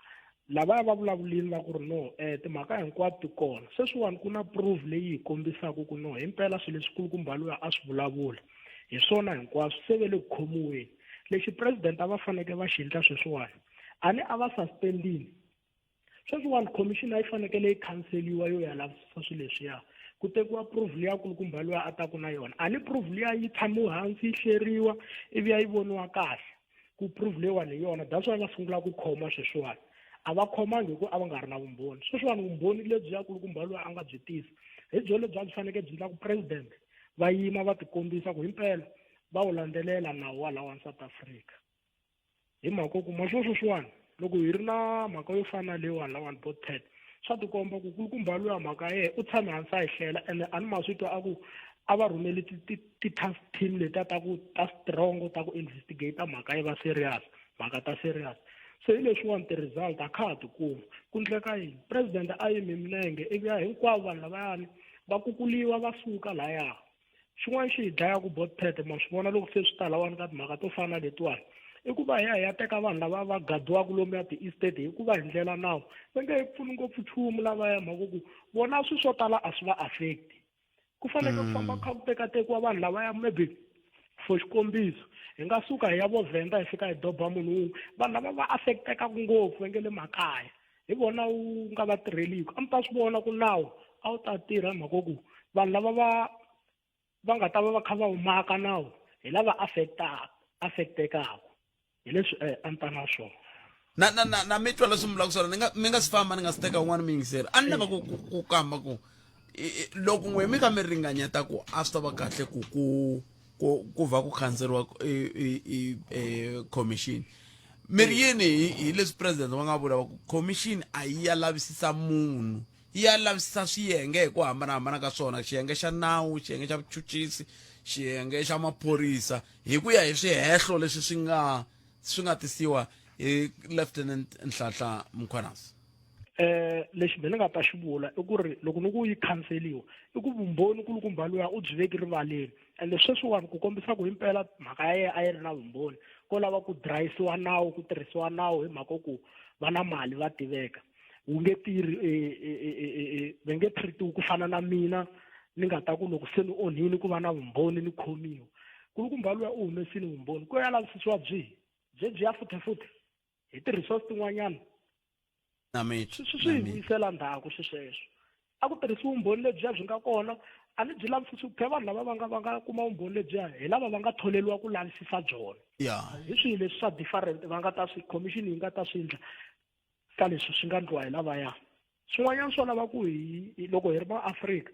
lavaya va vulavulini va ku ri no eh timhaka hinkwato ti kona sweswiwani ku na proof leyi hi kombisaka ku no himpela swilo leswi kulukumba luya a swi vulavula hi swona hinkwaswo se ve le ku khomiweni lexi president a va faneke va xi endla sweswiwani a ni a va suspendini sweswiwani commission a yi fanekele yi khanseliwa yo ya lavisisa swilo leswiya ku tekiwa proof liya kulukumba luya a taku na yona a ni proof liya yi tshamiwe hansi yi hleriwa ivi ya yi voniwa kahle ku proof leyiwani hi yona that's why va sungula ku khoma sweswiwani a va khomangi hi ku a va nga ri na vumbhoni sweswiwani vumbhoni lebyi ya kulukumba luya a nga byi tisa hi byo lebyi a byi faneke byi endla ku president va yima va tikombisa ku himpela va wu landzelela nawu wa lawa South Africa hi mhaka ku maswo sweswiwani loko hi ri na mhaka yo fana na leyiwani lawani botpet swa tikomba ku kulukumba luya mhaka yehe u tshame hansi a yi hlela ene a ni ma swi twa a ku a va rhumeli ti-task team letiya ta ku ta strong ta ku investigate mhaka yi va serious mhaka ta serious se hi leswiwani ti-result a kha ha ti kuma ku ndleka yini president a yimi minenge ivi ya hinkwavo vanhu lavayani va kukuliwa va suka laya xin'wana xi hi dlayaka botpet ma swi vona loko se swi ta lawani ka timhaka to fana na letiwani i ku va hi ya hi ya teka vanhu lava va gadiwaka lomu ya ti-estate hikuva hi ndlela nawu va nge he pfuni ngopfu nchumu lavaya mhaka ku vona swilo swo tala a swi va affect ku fanekele ku famba kha ku tekatekiwa vanhu lavaya maybe for xikombiso hi nga suka hi ya vo Venda hi fika hi doba munhu wun'we vanhu lava va affect-ekaku ngopfu va nge le makaya. hi vona wu nga va tirheliku a mi ta swi vona ku nawu a wu ta tirha hi mhaka ku vanhu lava va va nga ta va va kha va wu maka nawu hi lava affectaka affectekaka hi leswi eh, a ni ta na swona na na na na mi twa leswi mi vulaka swona ni nga mi nga si famba ni nga si teka un'wana mi yingiseri a ni lava ku ku ku kamba ku loko n'we mi ka mi ringanyeta ku a swi ta va kahle ku ku ku ku va ku khanseriwa i i commission mi ri yini hi hi leswi president va nga vula va ku commission a yi ya lavisisa munhu yi ya lavisisa swiyenge hi ku hambanahambana ka swona xiyenge xa nawu xiyenge xa vuchuchisi xiyenge xa maphorisa hi ku ya hi swihehlo leswi swi nga swi nga tisiwa hi lieutenant Nhlanhla Mkhwanazi eh lexi mina ni nga ta xi vula i ku ri loko ni ku yi khanseliwa i ku vumbhoni kulukumba luya u byi veki rivaleni ende sweswiwani ku kombisa ku himpela mhaka ya yena a yi ri na vumbhoni ko lava ku drayisiwa nawu ku tirhisiwa nawu hi mhaka ku va na mali va tiveka wu nge tirhi e, e, e, va nge treatiwi ku fana na mina ni nga ta ku loko se ni onhini ku va na vumbhoni ni khomiwa kulukumba luya u humesile vumbhoni ku ya lavisisiwa byihi byebyiya futhefuthe hi ti-resource tin'wanyana swi swi hi vuyisela ndzhaku swi sweswo a ku tirhisiwi vumbhoni lebyiya byi nga kona a ni byi lavisisi ku vanhu lava va nga va nga kuma vumbhoni lebyiya hi lava va nga tholeriwa ku lavisisa byona hi swihi leswi swa different va nga ta swi commission yi nga ta swi endla ka leswi swi nga ndliwa hi lavaya swin'wanyana swo lava ku hi loko hi ri maafrika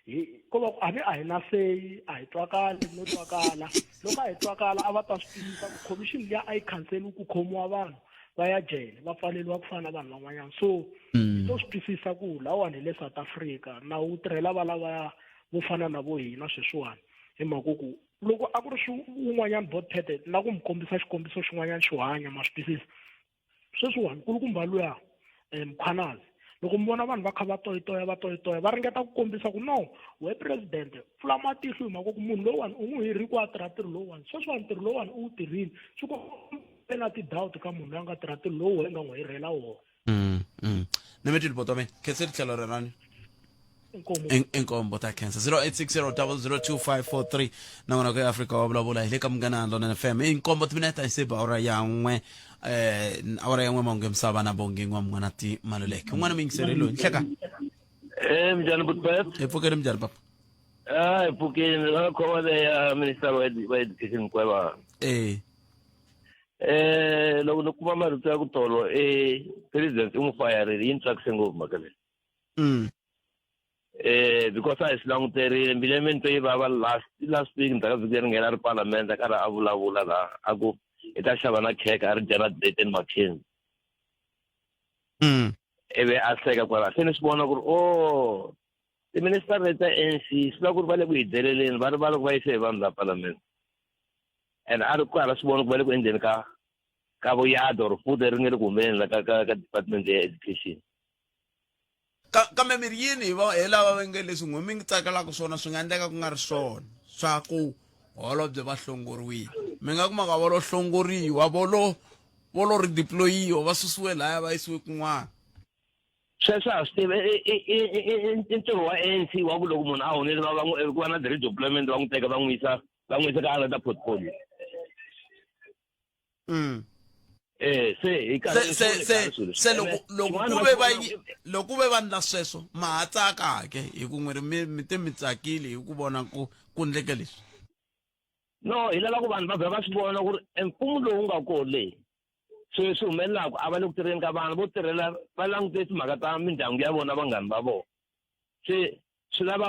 hi ko va ku a ni a hi na seyi a hi twakali no twakala loko a hi twakala a va ta swi tivisa ku khomixini liya a yi khanseliwi ku khomiwa vanhu va ya jele va pfaleriwa ku fana na vanhu van'wanyana so hi to swi twisisa ku lawani hi le South Africa na wu tirhela va lavaya vo fana na vo hina sweswiwani hi mhaka ku loko a ku ri swi wun'wanyana botpete na ku mi kombisa xikombiso xin'wanyana xo hanya ma swi twisisa sweswiwani kulukumba luya um mkhwanazi loko mi vona vanhu va kha va toyitoya va toyitoya va ringeta ku kombisa ku no we president pfula matihlo hi mhaka ku munhu lowuwani u n'wi hirhi ku a tirha ntirho lowuwani sweswiwani ntirho lowuwani u wu tirhile swi ku na ti-doubt ka munhu loyi a nga tirha ntirho lowu we nga n'wi hirhela wona mm, mm. ni mi twile boto mina khenseli tlhelo rerani inkombo ta khensa 0860002543 nangona ku afrika wa vulavula hi le ka munghana lonene fm inkombo timinete hi seba awara ya n'we eh awara ya n'we mahungu ya misava na bongi n'wa mun'wana ti maluleke un'wana muyingiseri loyi nhleka Eh, mjani butbet hi pfukeni mjani papa Ah, hi pfukeni va khoma leya minister wa wa education Mkhwebane eh eh loko ni kuma marito ya ku tolo eh president i n'wi fayarile yi ni tsakise ngopfu mhaka leyi mm. eh because a hi swi languterile mbilu ya mina ni twe yi vava last last week ndzhaku ka vhiki leri nghena ri palamende a karhi a vulavula laha a ku i ta xava na kheke a ri dya na Dayton McKenzie mm. ivi a hleka kwala se ni swi vona ku ri o oh, tiministara leti ta ANC swi vula ku ri va le ku hi deleleni va rivala ku va yise hi vanhu la palamende and a ri kwala swi vona ku va le ku endleni ka ka vuyado or futhi ri nge le ku humeleni la ka ka ka department ya education Ka, kambe mi ri yini hi va hi lava va nge leswi n'we mi ngi tsakelaka swona swi nga endleka ku nga ri swona swa ku holobye va hlongoriwile mi nga kuma ka va lo hlongoriwa vo lo vo lo redeployiwa va susiwe laya va yisiwe kun'wana sweswo a swi tivi i ntirho wa ANC wa ku loko munhu a honile va va n'wi ku va na redeployment va n'wi teka va n'wi yisa va n'wi yisa ka another portfolio mm. eh se hi se se se se loko loko ku ve va loko ku ve va ndla sweswo ma ha tsaka ke hi ku n'wi ri mi mi te mi tsakile hi ku vona ku ku ndleke leswi no hi lava ku vanhu va vhe va swi vona ku ri mfumo lowu nga kona leyi swilo swi humelelaka a va le ku tirheni ka vanhu vo tirhela va langute timhaka ta mindyangu ya vona vanghani va vona se swi lava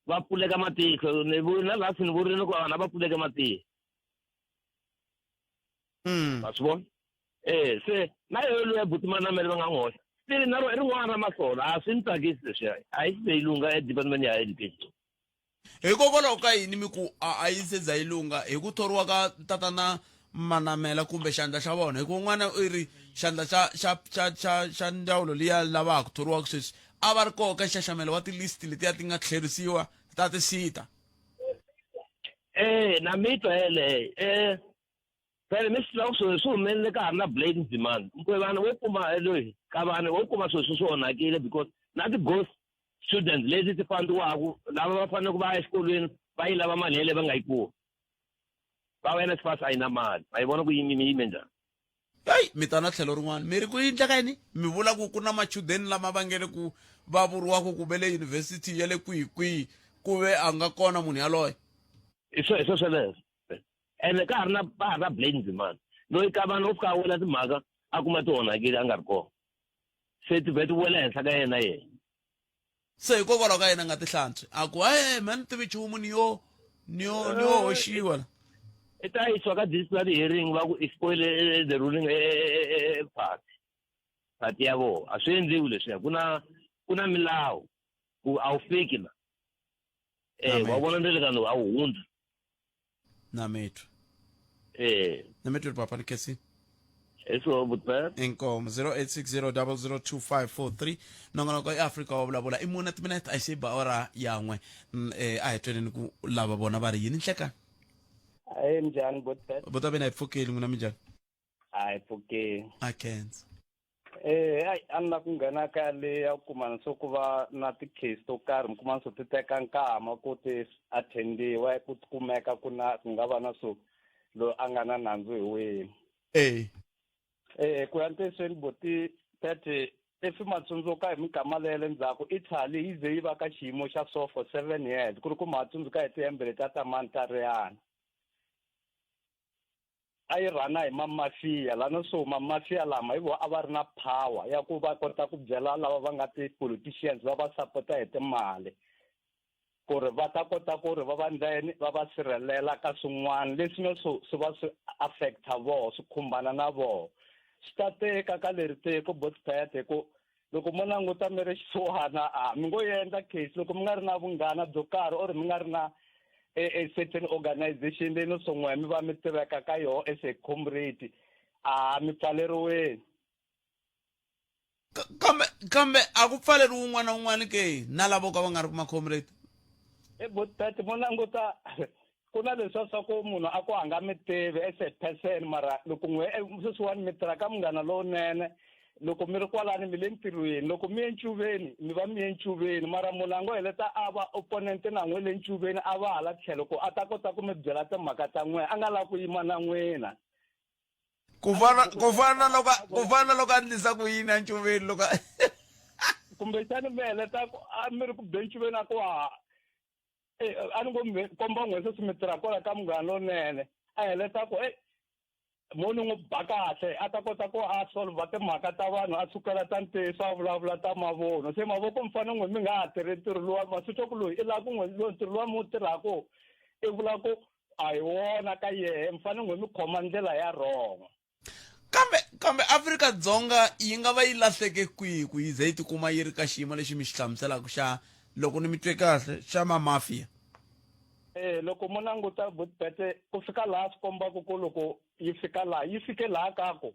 va pfuleka matihlo ni na last ni vurile ku vanhu a va pfuleke matihlo mm. ma swi vona eh se na yona loyi buti manamele va nga n'wi hoxa still na ro i rin'wana ra masolo a swi ni tsakisi leswiya a yi se yi lungha edepartment ya education hikokwalaho ka yini mi ku a yi se za yi lungha hi ku thoriwa ka tatana manamela kumbe xandla xa vona hi ku un'wana i ri xandla xa xa xa xa xa ndzawulo liya lava ha ku thoriwaka sweswi a va ri koho ka nxaxamelo wa ti-list letiya ti nga tlherisiwa ta tisita eh na mi twa yeleyo eh phela mi swi tiva ku swilo swi humelele ka ha ri na blade demand mkwevana wo kuma eh, loyi kavani wo kuma swilo swi onhakile because na ti-ghost students leti ti fandiwaku lava va fanele ku va ya exikolweni va yi lava mali yeleyo va nga yi kumi va wena NSFAS a yi na mali va yi vona ku yimi yime njhani. Heyi, mi ta na tlhelo rin'wana mi ri ku yindla ka yini? Mi vula ku ku na machudeni lama va nge le ku va vuriwaka ku ve le yunivhesiti ya le kwihi kwihi ku ve a nga kona munhu yaloye. Hi swo hi swo sweleswo. Ene ka ha ri na ka ha ri na Blade Nzimande loyi ka vanhu o fika a wela timhaka a kuma ti onhakile a nga ri kona. Se ti vhe ti wela henhla ka yena yena. Se hikokwalaho ka yena a nga ti hlantswi a ku e me ni tivi nchumu ni yo ni yo ni yo hoxiwa la. I ta yisiwa ka disciplinary hearing va ku i spoil the ruling party party ya vona a swi endliwi leswiya ku na ku na milawu ku a wu fiki la wa vona ndzelekano a wu hundzi. Na mitwa. Na mitwa papa ni khensile. Hi swona butper. Inkomu 0860002543 nongonoko i Afrika wa vulavula i mune timinete a yi se ba awara yan'we. A hi tweneni ku lava vona va ri yini nhlekani. Ahee minjhani butper? Buta mina hi pfukile n'wina minjhani? A hi pfukile. A khensa. Eh, a ni la ku nghena ka le ya ku kumana swo ku va na ti-case to karhi mi kuma swo ti teka nkama ku ti attendiwa ku kumeka ku na ku nga va na swo loyi a nga na nandzu hi wihi. Eh, ku ya ntiyisweni buti Pete if ma tsundzuka hi minkama leya le ndzhaku Italy yi ze yi va ka xiyimo xa so for 7 years ku ri ku ma tsundzuka hi tihembe letiya ta Mantariyana. A yi rhana hi mamafiya lana so mamafiya lama hi vona a va ri na power ya ku va kota ku byela lava va nga ti-politicians va va sapota hi timali ku ri va ta kota ku ri va va ndla yini va va sirhelela ka swin'wana leswi nga swo swi va swi affecta voho swi khumbana na voho swi ta teka ka leri tiko botpet hi ku loko mo languta mi ri xisiwana a mi ngo endla case loko mi nga ri na vunghana byo karhi or mi nga ri na a, a certain organization leyi no swo n'we mi va mi tiveka ka yoho as a comrade a mi pfaleriweni. Kambe kambe a ku pfaleriwi un'wana na un'wana ke na lavo ka va nga ri ku ma-comrade? E botpet mo languta ku na leswiya swa ku munhu a ku a nga mi tivi as a person mara loko n'we sweswiwani mi tirha ka munghana lowunene loko mi ri kwalani mi le ntirhweni loko mi ye ncuveni mi va mi ye ncuveni mara munhu a ngo heleta a va opponent na n'we le ncuveni a va hala tlhelo ku a ta kota ku mi byela timhaka ta n'we a nga lavi ku yima na n'wina. Ku fana ku fana na loko ku fana na loko a ndlisa ku yini encuveni loko kumbexani mi heleta ku a mi ri ku be ncuveni a ku ha a ni ngo mi komba n'we sweswi mi tirha kwala ka munghana lonene a heleta ku e mo ni n'wi ba kahle a ta kota ku a solva timhaka ta vanhu a sukela ta ntiyiso a vulavula ta mavunwa se mavoko mi fanele n'we mi nga ha tirhi ntirho luwa ma swi twa ku loyi i lava ku n'we loyi ntirho luwa mi wu tirhaka i vula ku a hi wona ka yehe mi fanele n'we mi khoma ndlela ya wrong. Kambe kambe Afrika-Dzonga yi nga va yi lahleke kwihi ku yi ze yi tikuma yi ri ka xiyimo lexi mi xi hlamuselaka xa loko ni mi twe kahle xa mamafiya? Eh loko mo languta Butbete ku fika laha swi kombaka ku loko yi fika laha yi fike laha ka ku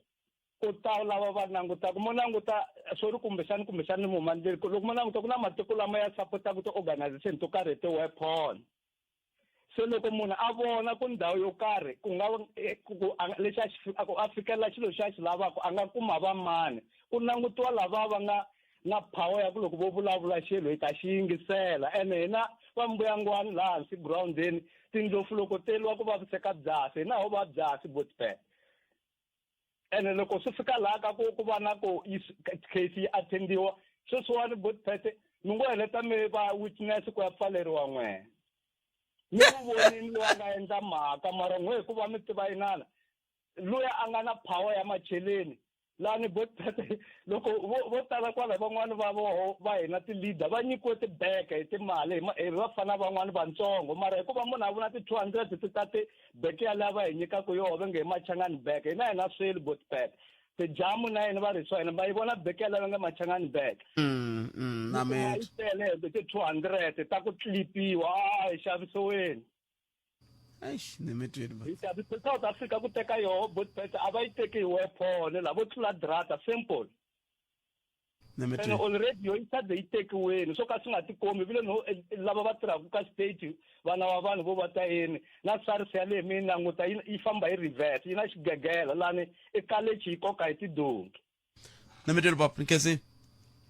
ku ta lava va langutaka mo languta sorry kumbexani kumbexani ni muma ndleni loko mo languta ku na matiko lama ya sapotaka ti-organization to karhi hi ti-weapon. Se loko munhu a vona ku ndhawu yo karhi ku nga ku ku a lexi a xi a ku a fikelela xilo lexi a xi lavaka a nga kuma va mani ku langutiwa lava va nga na power ya ku loko vo vulavula xilo hi ta xi yingisela ene hina va mbuyangwani laha hansi groundeni tindlopfu loko te lwa ku vaviseka byasi hina ho va byasi botpet ene loko swi fika laha ka ku ku va na ku yi case yi attendiwa sweswiwani botpet mi ngo heleta mi va witness ku ya pfaleriwa n'wehe mi n'wi vonini loyi a nga endla mhaka mara n'we hikuva mi tiva inana luya a nga na power ya macheleni lani botpet loko vo vo tala kwala van'wani va voho va hina ti-leader va nyikiwe tibeke hi timali hi vafana van'wani vantsongo mara hikuva munhu a vona ti-200 ti ta ti beke yaleyo va hi nyikaka yoho va nge hi machangani beke hina hi na swilo botpet tijamu na yena va ri swa yena va yi vona beke yaleyo va nge machangani beke Na yi tele hi ti-200 ta ku tlipiwa a hi xavisiweni. Eish, ni mi twile ba. Hi xavise South Africa ku teka yoho botpet a va yi teki hi weapon la vo tlula drata simple. Ni mi Ene twile. already yo yi tshade yi tekiweni swo ka swi nga tikomi vile no lava va tirhaka ka state vana va vanhu vo va ta yini na SARS ya leyi mi yi languta yi famba hi reverse yi na xigegela lani i kalechi yi koka hi tidonki. Ni mi twile papa, ni khensile.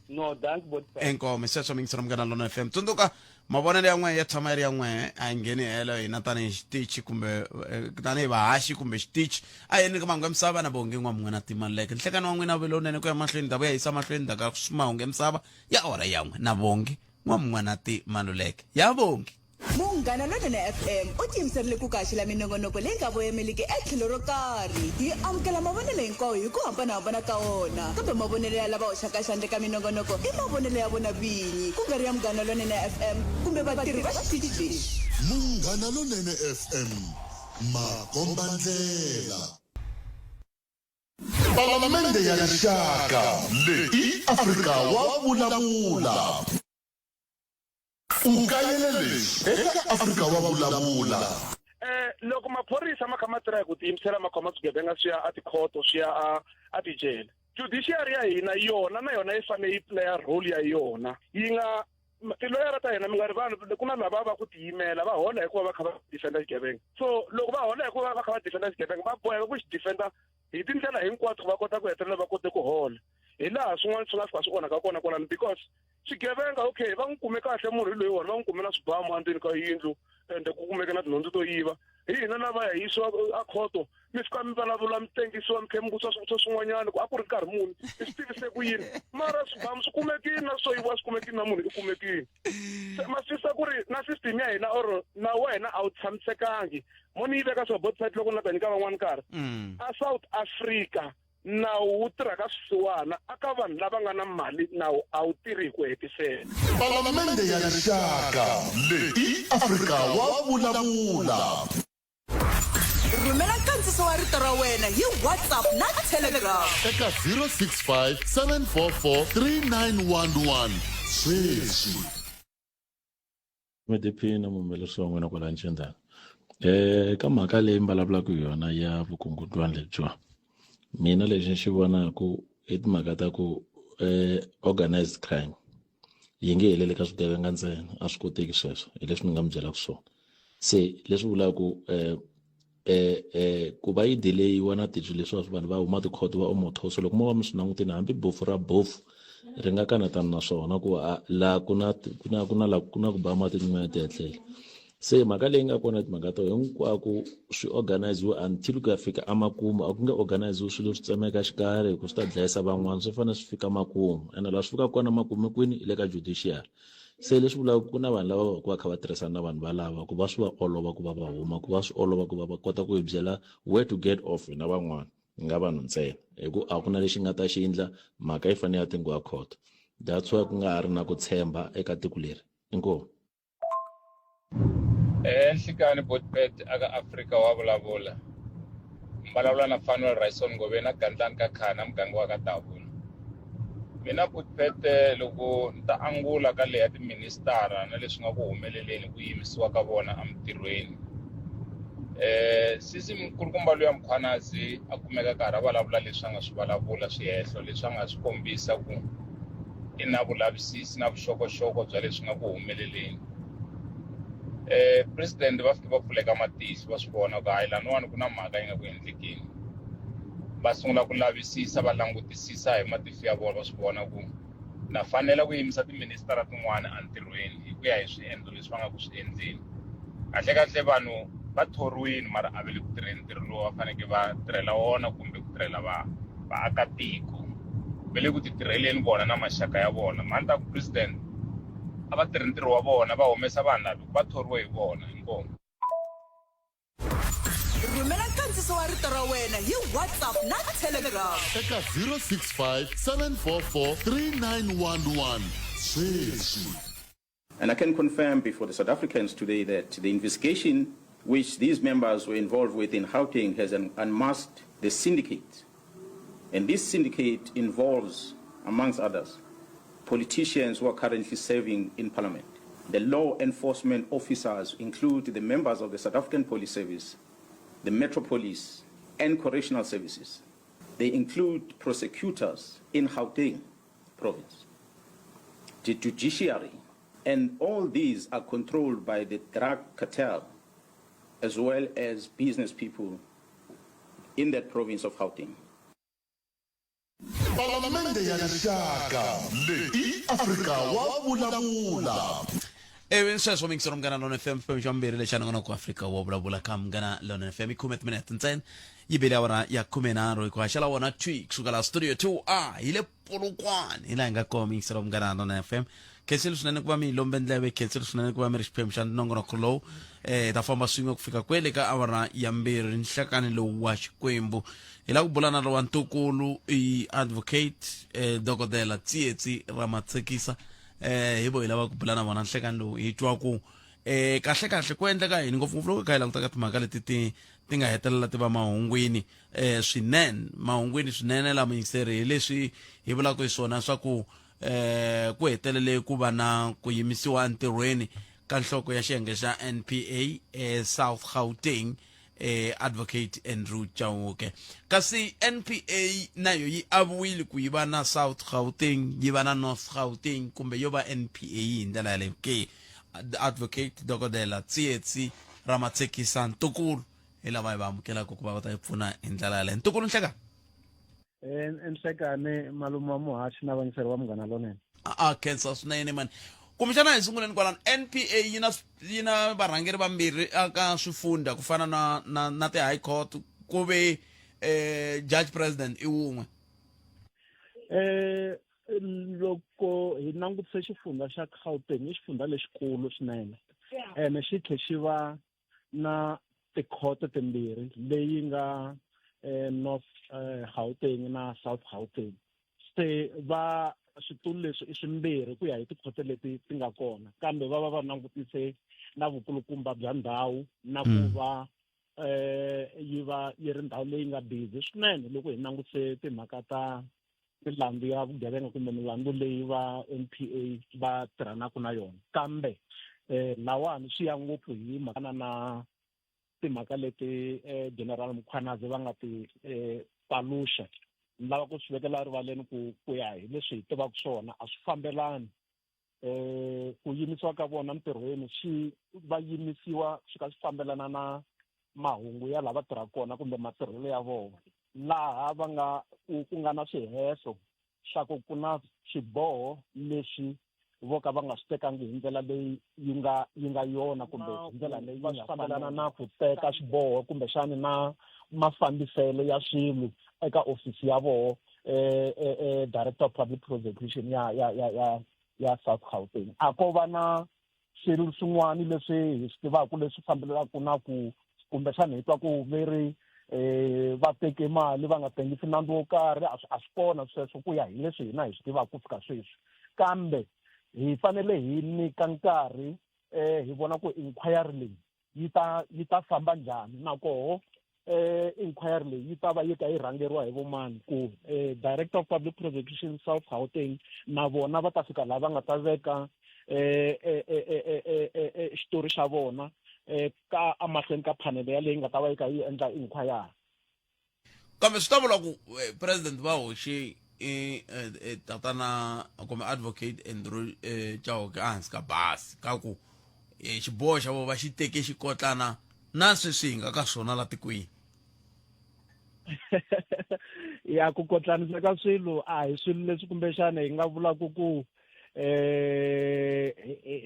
No, dank botpet. Inkomo, sweswo mi yingisela Munghana Lonene FM. Tsundzuka Mavonelo ya n'wehe ya tshama ya ri ya n'wehe, a yi ngheni helo hina tanihi xitichi kumbe eh, tanihi vahaxi kumbe xitichi. A hi yeni ka mahungu ya misava na Bongi N'wamun'we na Timaleke. Nhlekani wa n'wina wu ve lowunene ku ya mahlweni, ta vuya yisa mahlweni ndzhaku ka mahungu ya misava ya awara ya n'we na Bongi N'wamun'we na Timaluleke. Ya Bongi. Munghana Lonene FM u tiyimiserile ku ku haxela minongonoko leyi nga voyemeliki etlhelo ro karhi. Hi amukela mavonelo hinkwawo hi ku hambana-hambana ka wona, kambe mavonelo ya lava hoxaka xandla eka minongonoko i mavonelo ya vona vinyi, ku nga ri ya Munghana Lonene FM kumbe vatirhi va xitichi lexi. Munghana Lonene FM, makombandlela. Palamende ya Rixaka, leyi i Afrika wa vulavula. U kayele leswi eka Afrika wa vulavula. Eh loko maphorisa ma kha ma tirha hi ku tiyimisela ma khoma swigevenga swi ya a tikhoto swi ya a a tijele judiciary ya hina yona na yona yi fanele yi playa role ya yona yi nga tiloyara ta hina mi nga rivali ku na lava va ku tiyimela va hola hikuva va kha va defenda xigevenga so loko va hola hikuva va kha va defenda xigevenga va boheka ku xi defenda hi tindlela hinkwato va kota ku hetelela va kote ku hola hi laha swin'wana swi nga fika swi onhaka kona kwalano because swigevenga okay va n'wi kume kahle munhu hi loyiwani va n'wi kume na swibamu endzeni ka yindlu ende ku kumeke na tinhundzu to yiva hi hina lava ya yisiwa a khoto mi fika mi vulavula mi tengisiwa mi tlhe mi vutisa swivutiso swin'wanyana ku a ku ri nkarhi muni mi swi tivise ku yini mara swibamu swi kumekile na swo yiviwa swi kumekile na munhu i kumekile se ma swi ku ri na system ya hina or nawu wa hina a wu tshamisekangi mo ni yi veka swa both side loko ni la ta nyika van'wani nkarhi a South Africa Nawu wu tirha ka swisiwana, a ka vanhu lava nga na mali nawu a wu tirhi hi ku hetiseka. Palamende ya Rixaka, leyi i Afrika wa vulavula. Rhumela nkandziso wa rito ra wena hi WhatsApp na Telegram. Eka 065 744 3911 sweswi. Mi tiphina muhumelerisi wa n'wina kwala Ncindana. Ka mhaka leyi mi vulavulaka hi yona ya vukungundzwani lebyiwa mina lexi ni xi vonaka i timhaka ta ku organized crime yi nge heleli ka swigevenga ntsena a swi koteki sweswo hi leswi ni nga mi byelaka swona se leswi vulaka ku ku va yi delay-iwa na titwi leswiwa swi vanhu va huma tikhoto va omothoso loko mo va mi swi langutile hambi bofu ra bofu ri nga kanetana na swona ku laha ku na ku na ku na la ku na ku ba mati tin'wana ti etlela se mhaka leyi nga kona timhaka to hinkwako swi organiziwe until ku ya fika emakumu a ku nge organiziwe swilo swi tsemeka xikarhi hi ku swi ta dlayisa van'wana swi fanele swi fika makumu ene laha swi fikaka kona makumu kwini i le ka judiciary se leswi vulaka ku na vanhu lava va va kha va tirhisana na vanhu valava ku va swi va olova ku va va huma ku va swi olova ku va va kota ku hi byela where to get off hina van'wana hi nga vanhu ntsena hi ku a ku na lexi nga ta xi endla mhaka yi fanele ya tengiwa khoto that's why ku nga ha ri na ku tshemba eka tiko leri inkomu Nhlikani Botpet aka Afrika wa vulavula mbalavula na Fanuel Raison Ngoveni a Gandlani ka Khana muganga wa ka Davula mina Botpet loko ni ta angula ka leya tiministara na leswi nga ku humeleleni ku yimisiwa ka vona emintirhweni sisi mukulukumba luya Mkhwanazi a kumeka karhi a vulavula leswi a nga swi vulavula swihehlo leswi a nga swi kombisa ku i na vulavisisi na vuxokoxoko bya leswi nga ku humeleleni eh president va fike va pfuleka matihlo va swi vona ku hayi laniwani ku na mhaka yi nga ku endlekeni va sungula ku lavisisa va langutisisa hi matihlo ya vona va swi vona ku na fanela ku yimisa tiministara tin'wana entirhweni hi ku ya hi swiendlo leswi va nga ku swi endleni kahlekahle vanhu va thoriwile mara a va le ku tirheni ntirho lowu va fanekele va tirhela wona kumbe ku tirhela va vaakatiko va le ku ti tirheleni vona na maxaka ya vona mhani ta ku president a va tirhi ntirho wa vona va humesa vanhu lava va thoriwe hi vona inkomu Rhumela nkandziso wa rito ra wena hi WhatsApp na Telegram. Eka 065 744 3911 sweswi. And I can confirm before the South Africans today that the investigation which these members were involved with in Gauteng has unmasked the syndicate. And this syndicate involves, amongst others, politicians who are currently serving in parliament. The law enforcement officers include the members of the South African Police Service, the Metro Police, and Correctional Services. They include prosecutors in Gauteng province, the judiciary, and all these are controlled by the drug cartel as well as business people in that province of Gauteng. Palamende ya Rixaka leyi i Afrika wa vulavula. Ivi sweswo mingisero Munghana Lona FM xiphemu xa vumbirhi lexi nongonoko Afrika wo vulavula ka Munghana Lona FM i khume timinete ntsena yi bile awara ya 13 hi ku haxela wona twi kusuka laha studio 2 a hi le Polokwane hi laha hi nga kona mingisero Munghana Lona FM khensile swinene ku va mi hi lombe ndleve khensile swinene ku va mi ri xiphemu xa nongonoko lowu eh hi ta famba swin'we ku fika kwele ka awara ya mbirhi nhlekani lowu wa Xikwembu hi lava ku bula na lowa ntukulu i advocate eh, dokodela Tsietsi Ramatsekisa eh hi vo hi lava ku bula na vona nhlekani lowu hi twa ku eh kahle kahle ku endleka yini ngopfungopfu loko kha hi languta ka timhaka leti ti ti nga hetelela ti va mahungwini eh swinene mahungwini swinene lama yingiseri hi leswi hi vulaka hi swona swa ku eh ku hetelele ku va na ku yimisiwa entirhweni ka nhloko ya xiyenge xa NPA eh South Gauteng eh advocate Andrew Chauke kasi NPA nayo yi aviwile ku yi va na South Gauteng yi va na North Gauteng kumbe yo va NPA hi ndlela yaleyo ke advocate dokodela Tsietsi Ramatsekisa Ntukulu hi lava hi va amukelaka ku va va ta yi pfuna hi ndlela yaleyo Ntukulu nhleka Eh, nhlekani malume wa muhaxi na vanyiseri wa munghana lonene a khensa swinene mani kumbexana hi sunguleni kwalano npa yi na yi na varhangeri vambirhi aka swifundha ku fana na na na ti-high court ku ve eh, judge president i wun'we eh loko hi langutise xifundha xa Gauteng i xifundha lexikulu swinene ene xi tlhe xi va na tikhoto timbirhi leyi nga eh, North eh, Gauteng na South Gauteng se va switulu leswi i swimbirhi ku ya hi tikhoto leti ti nga kona kambe va va va langutise na vukulukumba bya ndhawu na ku mm. va eh yi va yi ri ndhawu leyi nga busy swinene loko hi langutise timhaka ta milandzu ya vugevenga kumbe milandzu leyi va NPA va tirhanaka na yona kambe eh lawani swi ya ngopfu hi mhaka na timhaka leti eh, General Mkhwanazi va nga ti eh, paluxa ni lava ku swi vekela rivaleni ku ku ya hi leswi hi tivaka swona a swi fambelani eh ku yimisiwa ka vona ntirhweni swi va yimisiwa swi ka swi fambelana na mahungu ya lava tirhaka kona kumbe matirhelo ya vona laha va nga ku ku nga na swihehlo swa ku ku na swiboho leswi vo ka va nga swi tekangi hi ndlela leyi yi nga yi nga yona kumbe hi ndlela leyi va swi fambelana na ku teka swiboho kumbexani na mafambiselo ya swilo eka ofisi ya voho eh, eh, eh, director of public prosecution ya ya ya ya ya South Gauteng a ko va na swilo swin'wana leswi hi swi tivaka leswi fambelelaka na ku kumbexana hi twa ku ve ri eh va teke mali va nga tengisi nandzu wo karhi a swi a swi kona sweswo ku ya hi leswi hina hi swi tivaka ku fika sweswi kambe hi fanele hi nyika nkarhi eh hi vona ku inquiry leyi yi ta yi ta famba njhani nakoho eh inquiry leyi yi ta va yi ka yi rhangeriwa hi vomani ku eh director of public prosecution South Gauteng na vona va ta fika laha va nga ta veka eh, eh, eh, eh, eh, eh, eh, xitori xa vona eh ka amahlweni ka panel ya leyi nga ta va yi ka yi endla inquiry kambe swi ta vula ku eh, president va hoxe eh, eh, tatana kumbe advocate Andrew Chauke ehansi ka bazi ka ku xiboho xa vo va xi teke xikotlana na sweswi hi nga ka swona la tikweni ya ku kotlanisa ka swilo a hi swilo leswi kumbexana hi nga vulaka ku eh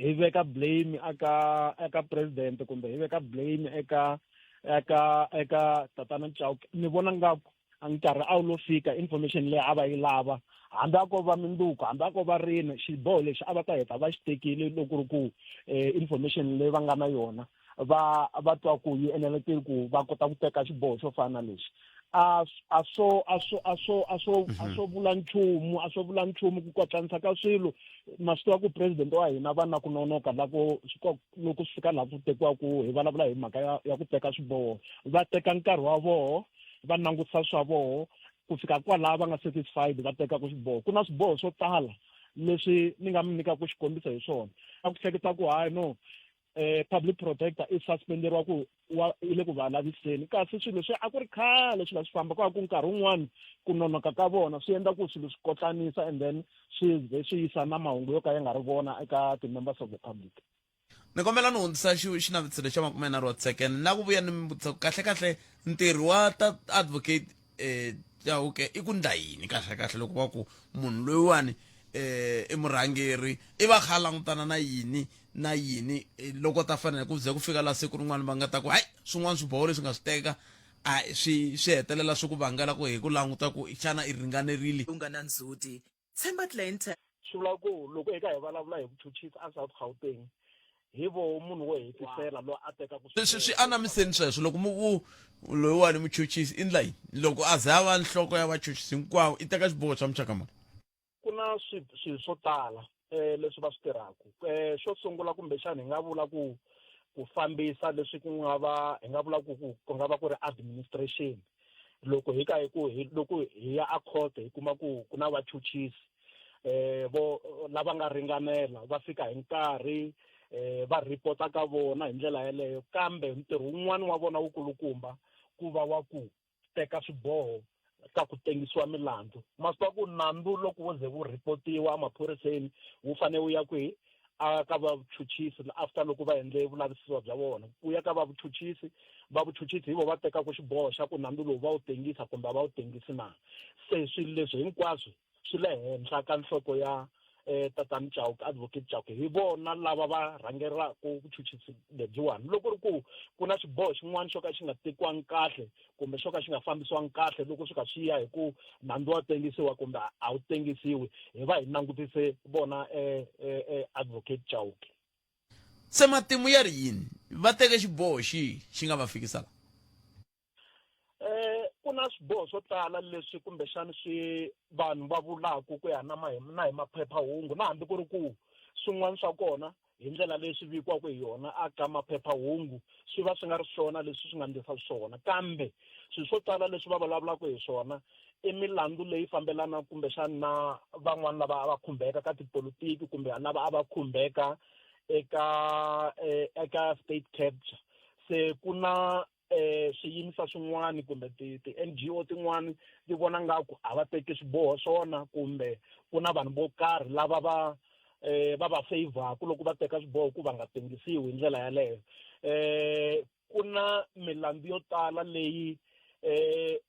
hi veka blame aka eka president kumbe hi veka blame eka eka eka tatana Chauke ni vona ngaku a nkarhi a wu lo fika information leyi a va yi lava hambi a ko va minduku hambi a ko va rini xiboho lexi a va ta heta va xi tekile loko ku ri ku eh, information leyi va nga na yona va va twa ku yi enelekile ku va kota ku teka xiboho xo fana na lexi a a swo a swo a swo a swo a swo vula nchumu a swo vula nchumu ku kwatlanisa ka swilo ma swi tiva ku president wa hina va na ku nonoka lako loko swi fika laha ku tekiwaku hi vulavula hi mhaka ya, ya ku teka swiboho va teka nkarhi wa voho va langutisa swa voho ku fika kwalaha va nga satisfied va tekaka xiboho ku na swiboho swo tala leswi ni nga mi nyikaka xikombiso hi swona a ku hleketa ku hayi no eh public protector i suspenderiwa ku wa i le ku va laviseni kasi swilo swi a ku ri khale swilo swi famba ku a ku nkarhi wun'wani ku nonoka ka vona swi endla ku swilo swi kotlanisa and then swi ze swi yisa na mahungu yo ka ya nga ri vona eka ti-members of the public ni kombela ni hundzisa xinavetiso xa makumenharhu wa tisekene na ku vuya ni mi vutisa ku kahle-kahle ntirho wa ta advocate um Chauke i ku ndla yini kahle-kahle loko va ku munhu loyiwani um i murhangeri i va kha a langutana na yini na yini eh, loko ta fanele ku ze ku fika la siku rin'wana va nga ta ku hayi swin'wana swiboho leswi nga swi teka a swi swi hetelela swi ku vangela ku hi ku languta ku xana i ringanerile U nga na ndzhuti. Tshemba Clinton. Swi vula ku loko eka hi vulavula hi vuchuchisi a South Gauteng hi voho munhu wo hetisela loyi a tekaka swi swi swi anamiseni sweswo loko mu ku loyiwani muchuchisi i ndla yini loko a ze a va nhloko ya vachuchisi hinkwavo i teka xiboho xa muxaka muni Ku na swilo swo tala leswi va swi tirhaka. Xo sungula kumbexana hi nga vula ku ku fambisa leswi ku nga va hi nga vula ku ku ku nga va ku ri administration. Loko hi ka hi ku hi loko hi ya a court hi kuma ku ku na vachuchisi vo lava nga ringanela va fika hi nkarhi va report-a ka vona hi ndlela yeleyo kambe ntirho wun'wani wa vona wu kulukumba ku va wa ku teka swiboho ka ku tengisiwa milandzu. Ma swi tiva ku nandzu loko wo ze wu report-iwa emaphoriseni wu fanele wu ya kwihi? A ka va vuchuchisi after loko va endle vulavisisi bya vona. Wu ya ka va vuchuchisi, va vuchuchisi hi vona va tekaka xiboho xa ku nandzu lowu va wu tengisa kumbe a va wu tengisi na. Se swilo leswi hinkwaswo swi le henhla ka nhloko ya eh, tatani Chauke, Advocate Chauke. Hi vona lava va rhangelaka vuchuchisi lebyiwani. Loko ri ku ku na xiboho xin'wana xo ka xi nga tekiwangi kahle kumbe xo ka xi nga fambisiwangi kahle loko swi kha swi ya hi ku nandzu wa tengisiwa kumbe a wu tengisiwi, hi va hi langutise vona eh, eh, eh, Advocate Chauke. Se matimu ya ri yini? Va teke xiboho xihi xi nga va fikisa la? Eh ku na swiboho swo tala leswi kumbexana swi vanhu va vulaka ku ya na ma na hi maphephahungu na hambi ku ri ku swin'wana swa kona hi ndlela leyi swi vikiwaka hi yona a ka maphephahungu swi va swi nga ri swona leswi swi nga ndlisa swona kambe swilo swo tala leswi va vulavulaka hi swona i milandzu leyi fambelana kumbexana na van'wana lava a va khumbeka ka tipolitiki kumbe lava a va khumbeka eka eh, eka state capture se ku na eh swiyimisa swin'wana kumbe ti ti-NGO tin'wana ti vona ngaku a va teki swiboho swona kumbe ku na vanhu vo karhi lava va eh va va favor-ku loko va teka swiboho ku va nga tengisiwi hi ndlela yaleyo eh ku na milandzu yo tala leyi eh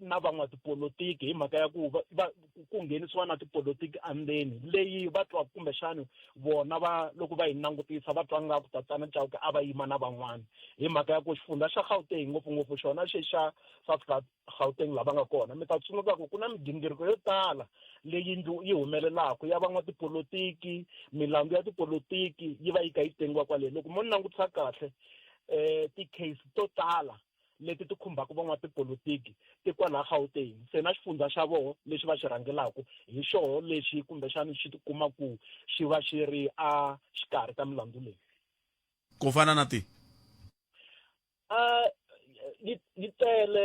na van'watipolotiki hi mhaka ya ku va ku nghenisiwa na tipolotiki endzeni leyi va twa kumbexani vona va loko va yi langutisa va twa nga ku tatana Chauke a va yima na van'wana hi mhaka ya ku xifundza xa Gauteng ngopfungopfu xona xi xa South Gauteng lava nga kona mi ta tsundzuka ku ku na migingiriko yo tala leyi yi humelelaka ya van'watipolotiki milandzu ya tipolotiki yi va yi kha yi tengiwa kwale loko mo langutisa kahle um ti-case to tala leti ti khumbaka van'watipolotiki ti kwalaha Gauteng. Se na xifundzha xa voho lexi va xi rhangelaka hi xoho lexi kumbexana xi tikuma ku xi va xi ri a xikarhi ka milandzu leyi. Ku fana na ti? Yi yi tele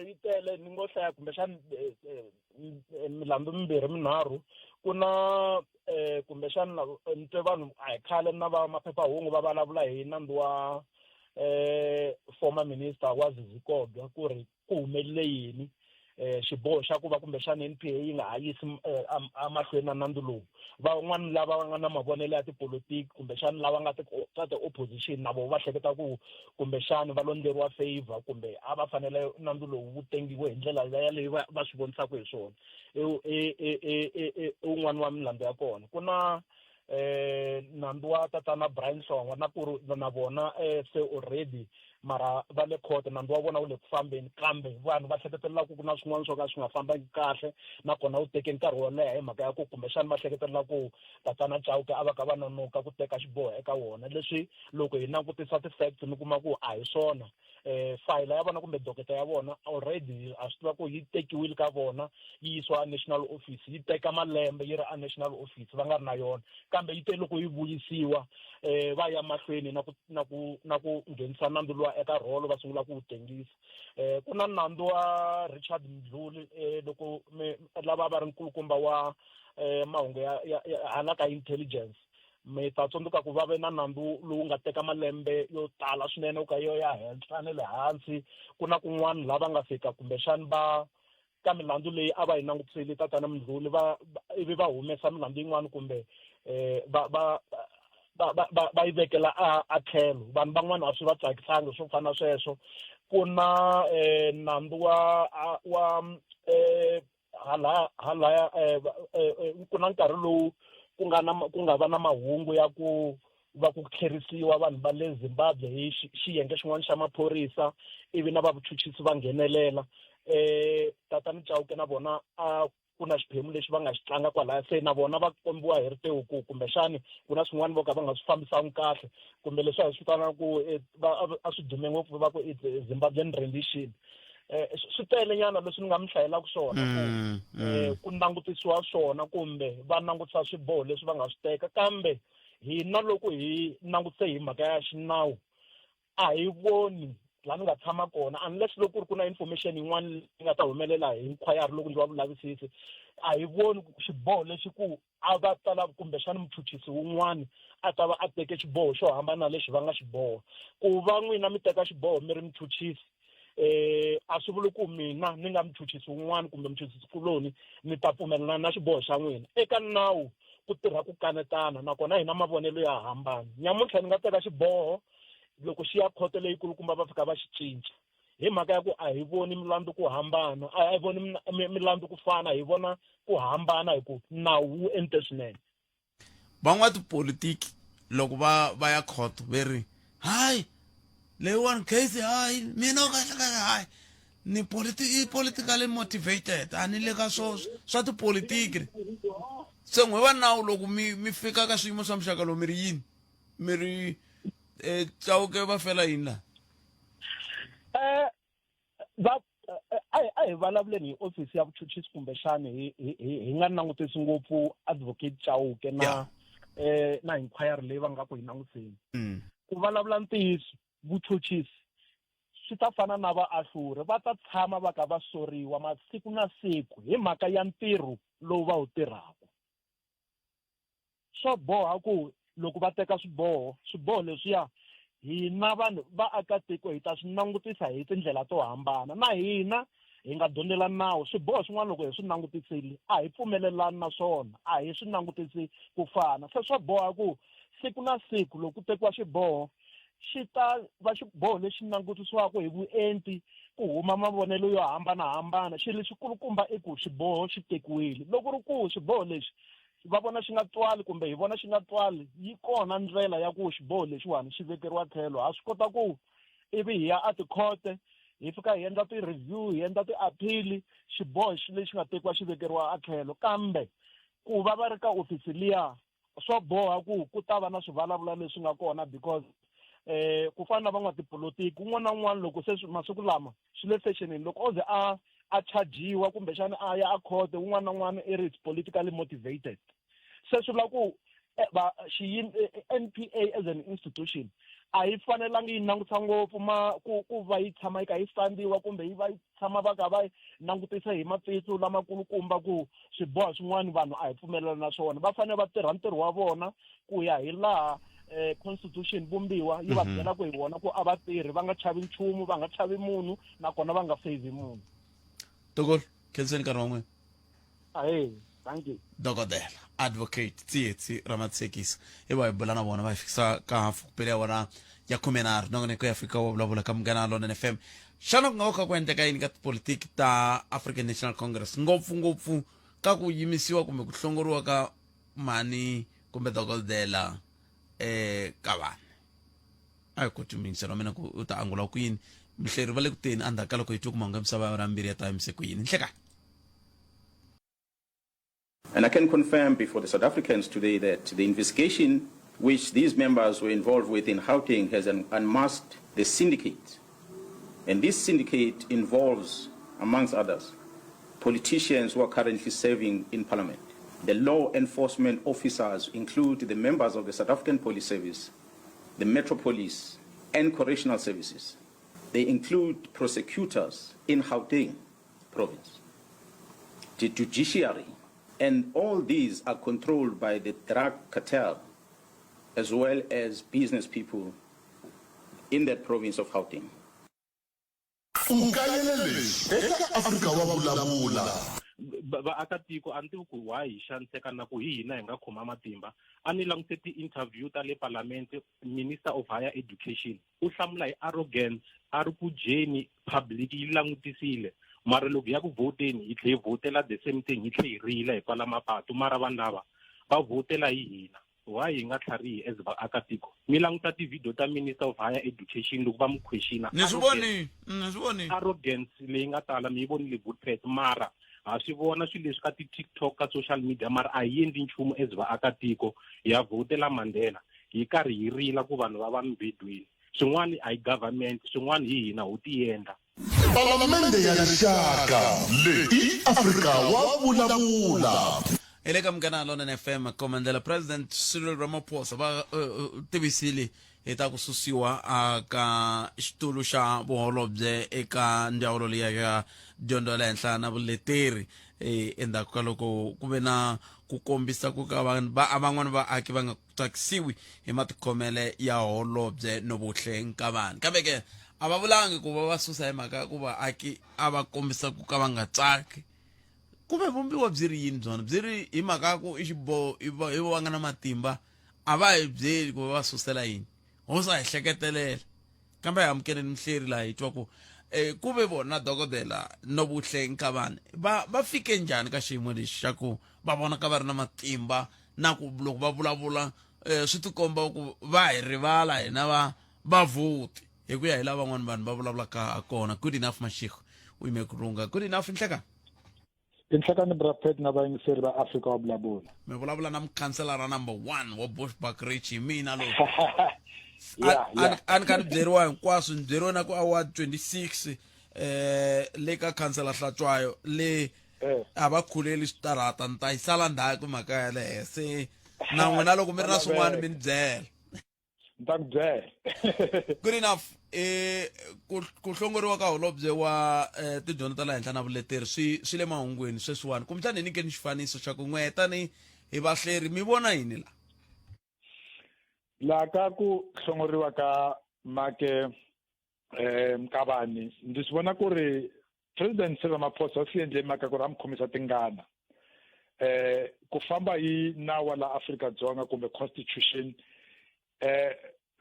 yi tele ni ngo hlaya kumbexana milandzu mimbirhi minharhu ku na kumbexana ni twe vanhu a hi khale na va maphephahungu va vulavula hi nandzu wa former minister wa Zizi Kodwa ku ri ku humelele yini xiboho xa ku va kumbexana N_P_A yi nga ha yisi emahlweni na nandzu lowu van'wani lava va nga na mavonelo ya tipolotiki kumbexana lava nga ka ti-opposition na vona va hleketa ku kumbexana va lo ndleriwa favor kumbe a va fanele nandzu lowu wu tengiwe hi ndlela yaleyo va va swi vonisaka hi swona i i i i i wun'wani wa milandzu ya kona ku na nandzu wa tatana Brian Hlongwa na ku ri na vona se already mara va le court nandzu wa vona wu le ku fambeni kambe vanhu va hleketelela ku ku na swin'wana swo ka swi nga fambangi kahle nakona wu teke nkarhi wo leha hi mhaka ya ku kumbexana va hleketelela ku tatana Chauke a va ka va nonoka ku teka xiboho eka wona leswi loko hi langutisa ti-facts mi kuma ku a hi swona fayila ya vona kumbe doketa ya vona already a swi tiva ku yi tekiwile ka vona yi yisiwa a national office yi teka malembe yi ri a national office va nga ri na yona kambe yi te loko yi vuyisiwa va ya mahlweni na ku na ku na ku nghenisa nandzu luwa eka rholo va sungula ku wu tengisa ku na nandzu wa Richard Mdluli loko lava va ri nkulukumba wa mahungu ya ya hala ka intelligence mi ta tsundzuka ku va ve na nandzu lowu nga teka malembe yo tala swinene wu ka yo ya henhla na le hansi ku na kun'wana lava nga fika kumbexani va ka milandzu leyi a va yi langutisile tatana Mdluli va ivi va humesa milandzu yin'wana kumbe va va va va va va yi vekela a a tlhelo vanhu van'wana a swi va tsakisanga swo fana na sweswo ku na nandzu wa wa hala halaya ku na nkarhi lowu ku nga na ku nga va na mahungu ya ku. va ku tlherisiwa vanhu va le Zimbabwe hi xiyenge xin'wana xa maphorisa ivi na va vuchuchisi va nghenelela eh tatani Chauke na vona a ku na xiphemu lexi va nga xi tlanga kwalaya se na vona va kombiwa hi ritewu ku kumbexani ku na swin'wana vo ka va nga swi fambisanga kahle kumbe leswi a hi swi vitanaka ku eh, a swi dume ngopfu va ku i Zimbabwean rendition eh swi tele nyana leswi ni nga mi hlayelaka swona ku mm, mm. eh ku langutisiwa swona kumbe va langutisa swiboho leswi va nga swi teka kambe hina loko hi langutise hi mhaka ya xinawu a hi voni laha ni nga tshama kona unless loko ku ri ku na information yin'wana leyi nga ta humelela hi inquiry loko ndzi va vulavisisi a hi voni xiboho lexi ku a va ta lava kumbexana muchuchisi wun'wana a ta va a teke xiboho xo hambana na lexi va nga xiboho ku va n'wina mi teka xiboho mi ri muchuchisi eh a swi vuli ku mina ni nga muchuchisi wun'wana kumbe muchuchisi kuloni ni ta pfumelelana na xiboho xa n'wina eka nawu ku tirha ku kanetana nakona hina mavonelo ya hambana nyamuntlha ni nga teka xiboho loko xi ya khoto leyikulukumba va fika va xi cinca hi mhaka ya ku a hi voni milandzu ku hambana a hi voni milandzu ku fana hi vona ku hambana hi ku nawu wu ente swinene Van'watipolitiki loko va va ya khoto ve ri hayi leyiwani case hayi mina kahle kahle hayi ni politi politically motivated a ni le ka swo swa tipolitiki se n'we va nawu loko mi mi fika ka swiyimo swa muxaka lowu mi ri yini mi ri eh, Chauke va fela yini laha eh va a hi a hi vulavuleni hi ofisi ya vuchuchisi kumbexani hi hi hi nga langutisi ngopfu advocate Chauke na yeah. eh na inquiry leyi va nga ku hi langutiseni mm. ku vulavula ntiyiso vuchuchisi swi ta fana na vaahluri va ta tshama va ka va soriwa masiku na siku hi mhaka ya ntirho lowu va wu tirhaka swa boha ku loko va teka swiboho swiboho leswiya hina vanhu vaakatiko hi ta swi langutisa hi tindlela to hambana na hina hi nga dyondzela nawu swiboho swin'wana loko hi swi langutisile a hi pfumelelani na swona a hi swi langutisi ku fana se swa boha ku siku na siku loko ku tekiwa xiboho xi ta va xiboho lexi langutisiwaka hi vuenti ku huma mavonelo yo hambanahambana xilo lexikulukumba i ku xiboho xi tekiwile loko ri ku xiboho lexi va vona xi nga twali kumbe hi vona xi nga twali yi kona ndlela ya ku xiboho lexiwani xi vekeriwa tlhelo ha swi kota ku ivi hi ya atikhote hi fika hi endla ti-review hi endla ti-appeal xiboho xi lexi nga tekiwa xi vekeriwa a tlhelo kambe ku va va ri ka ofisi liya swa boha ku ku ta va na swivulavula leswi nga kona because eh ku fana na van'watipolotiki un'wana na un'wana loko se masiku lama swi le fexenini loko o ze a a chajiwa kumbexana a ya a khoto un'wana na un'wana i ri it's politically motivated se swi vula ku eh, va xiyim eh, eh, NPA as an institution a yi fanelangi yi langutisa ngopfu ma ku ku va yi tshama yi kha yi sandziwa kumbe yi va yi tshama va kha va yi langutisa hi matihlo lamakulukumba ku swiboho swin'wana vanhu a hi pfumelelana na swona va fanele va tirha ntirho wa vona ku ya hi laha eh, constitution vumbiwa yi va mhm. byela ku hi vona ku a va tirhi va nga chavi nchumu va nga chavi munhu nakona va nga favhi munhu tokolo khenseni nkarhi wa n'wina ahe thank you dokodela advocate tsietsi ramatsekisa i va hi bula na vona va hi fikisa ka hafu kupele ya vona ya khumenharhu nongonoko ya afrika wa vulavula ka munghana lonene fm xana ku nga va kha ku endleka yini ka tipolitiki ta african national congress ngopfungopfu ka ku yimisiwa kumbe ku hlongoriwa ka mhani kumbe dokodela eh ka vanhu a hi koti muyingiselo wa mina ku u ta angula ku yini mihleri va le ku teni endzhaku ka loko hi twe ku mahungu ya misava ya rambirhi ya ta yimise ku yini nhlekani And I can confirm before the South Africans today that the investigation which these members were involved with in Gauteng has unmasked the syndicate. And this syndicate involves, amongst others, politicians who are currently serving in parliament. The law enforcement officers include the members of the South African Police Service, the Metro Police, and Correctional Services. They include prosecutors in Gauteng province, the judiciary, and all these are controlled by the drug cartel as well as business people in that province of Gauteng. U kayele leswi eka Afrika wa Vulavula. Vaakatiko a ni tivi ku why hi xaniseka na ku hi hina hi nga khoma matimba. A ni langute ti-interview ta le Parliament, Minister of Higher Education u hlamula hi arrogance a ri ku dyeni public yi langutisile mara loko hi ya ku vhoteni hi tlhe hi vhotela the same thing hi tlhe hi rila hi pfala mapatu mara vanhu lava va vhotela hi hina. Why hi nga tlharihi as vaakatiko? Mi languta ti-video ta Minister of Higher Education loko va n'wi questiona. Ni swi vonile, ni swi vonile. Arrogance leyi nga tala mi yi vonile Bootpet, mara ha swi vona swilo leswi ka ti-TikTok, ka social media, mara a hi endli nchumu as vaakatiko. Hi ya vhotela Mandela hi karhi hi rila ku vanhu va va mibedweni. Swin'wana a hi government, swin'wana hi hina ho tiendla. Palamende ya Rixaka leyi i Afrika wa vulavula. Hi le ka Munghana Lonene FM Komandela President Cyril Ramaphosa va tivisile hi ta ku susiwa ka xitulu xa vuholobye eka ndzawulo liya ya dyondzo ya le henhla na vuleteri endzhaku ka loko ku ve na ku kombisa ku ka vanhu va van'wana vaaki va nga tsakisiwi hi matikhomele ya holobye Nobuhle Nkabane. Kambe ke a va vulangi ku va va susa hi mhaka ya ku vaaki a va kombisa ku ka va nga tsaki. Kuve vumbiwa byi ri yini byona? Byi ri hi mhaka ya ku i xiboho i va i va nga na matimba a va hi byeli ku va va susela yini. Ho sa hi hleketelela. Kambe hi amukeleni muhleri laha hi twa ku eh, ku ve vona dokodela Nobuhle Nkabane va va fike njhani ka xiyimo lexi xa ku va vonaka va ri na matimba na ku loko va vulavula eh, swi tikomba ku va hi rivala hina va vavhoti hi ku ya hi laha van'wana vanhu va vulavulaka ha kona. Good enough Mashego u yime ku lunga. Good enough nhleka. Tinhlakani bra Pat na vayingiseri va Afrika wa vulavula. Mi vulavula na mukhanselara number 1 wa Bushbuckridge hi mina loyi. Yeah. A ni kha ni byeriwa hinkwaswo ni byeriwe na ku award 26 le ka khansela Hlatshwayo le a va khuleli switarata ni ta yi sala ndzhaku mhaka yaleyo se na n'wina loko mi ri na swin'wana mi ni byela. Ni ta ku byela. Good enough. Ku hlongoriwa ka holobye wa tidyondzo ta le henhla na vuleteri swi le mahungwini sweswiwani. Kumbexana hi nyikeni xifaniso xa ku n'we tani hi vahleri mi vona yini la? Laha ka ku hlongoriwa ka Make Nkabane ndzi swi vona ku ri President Cyril Ramaphosa swi endle mhaka ku ri a mi khomisa tingana. Ku famba hi nawu wa la Afrika Dzonga kumbe constitution,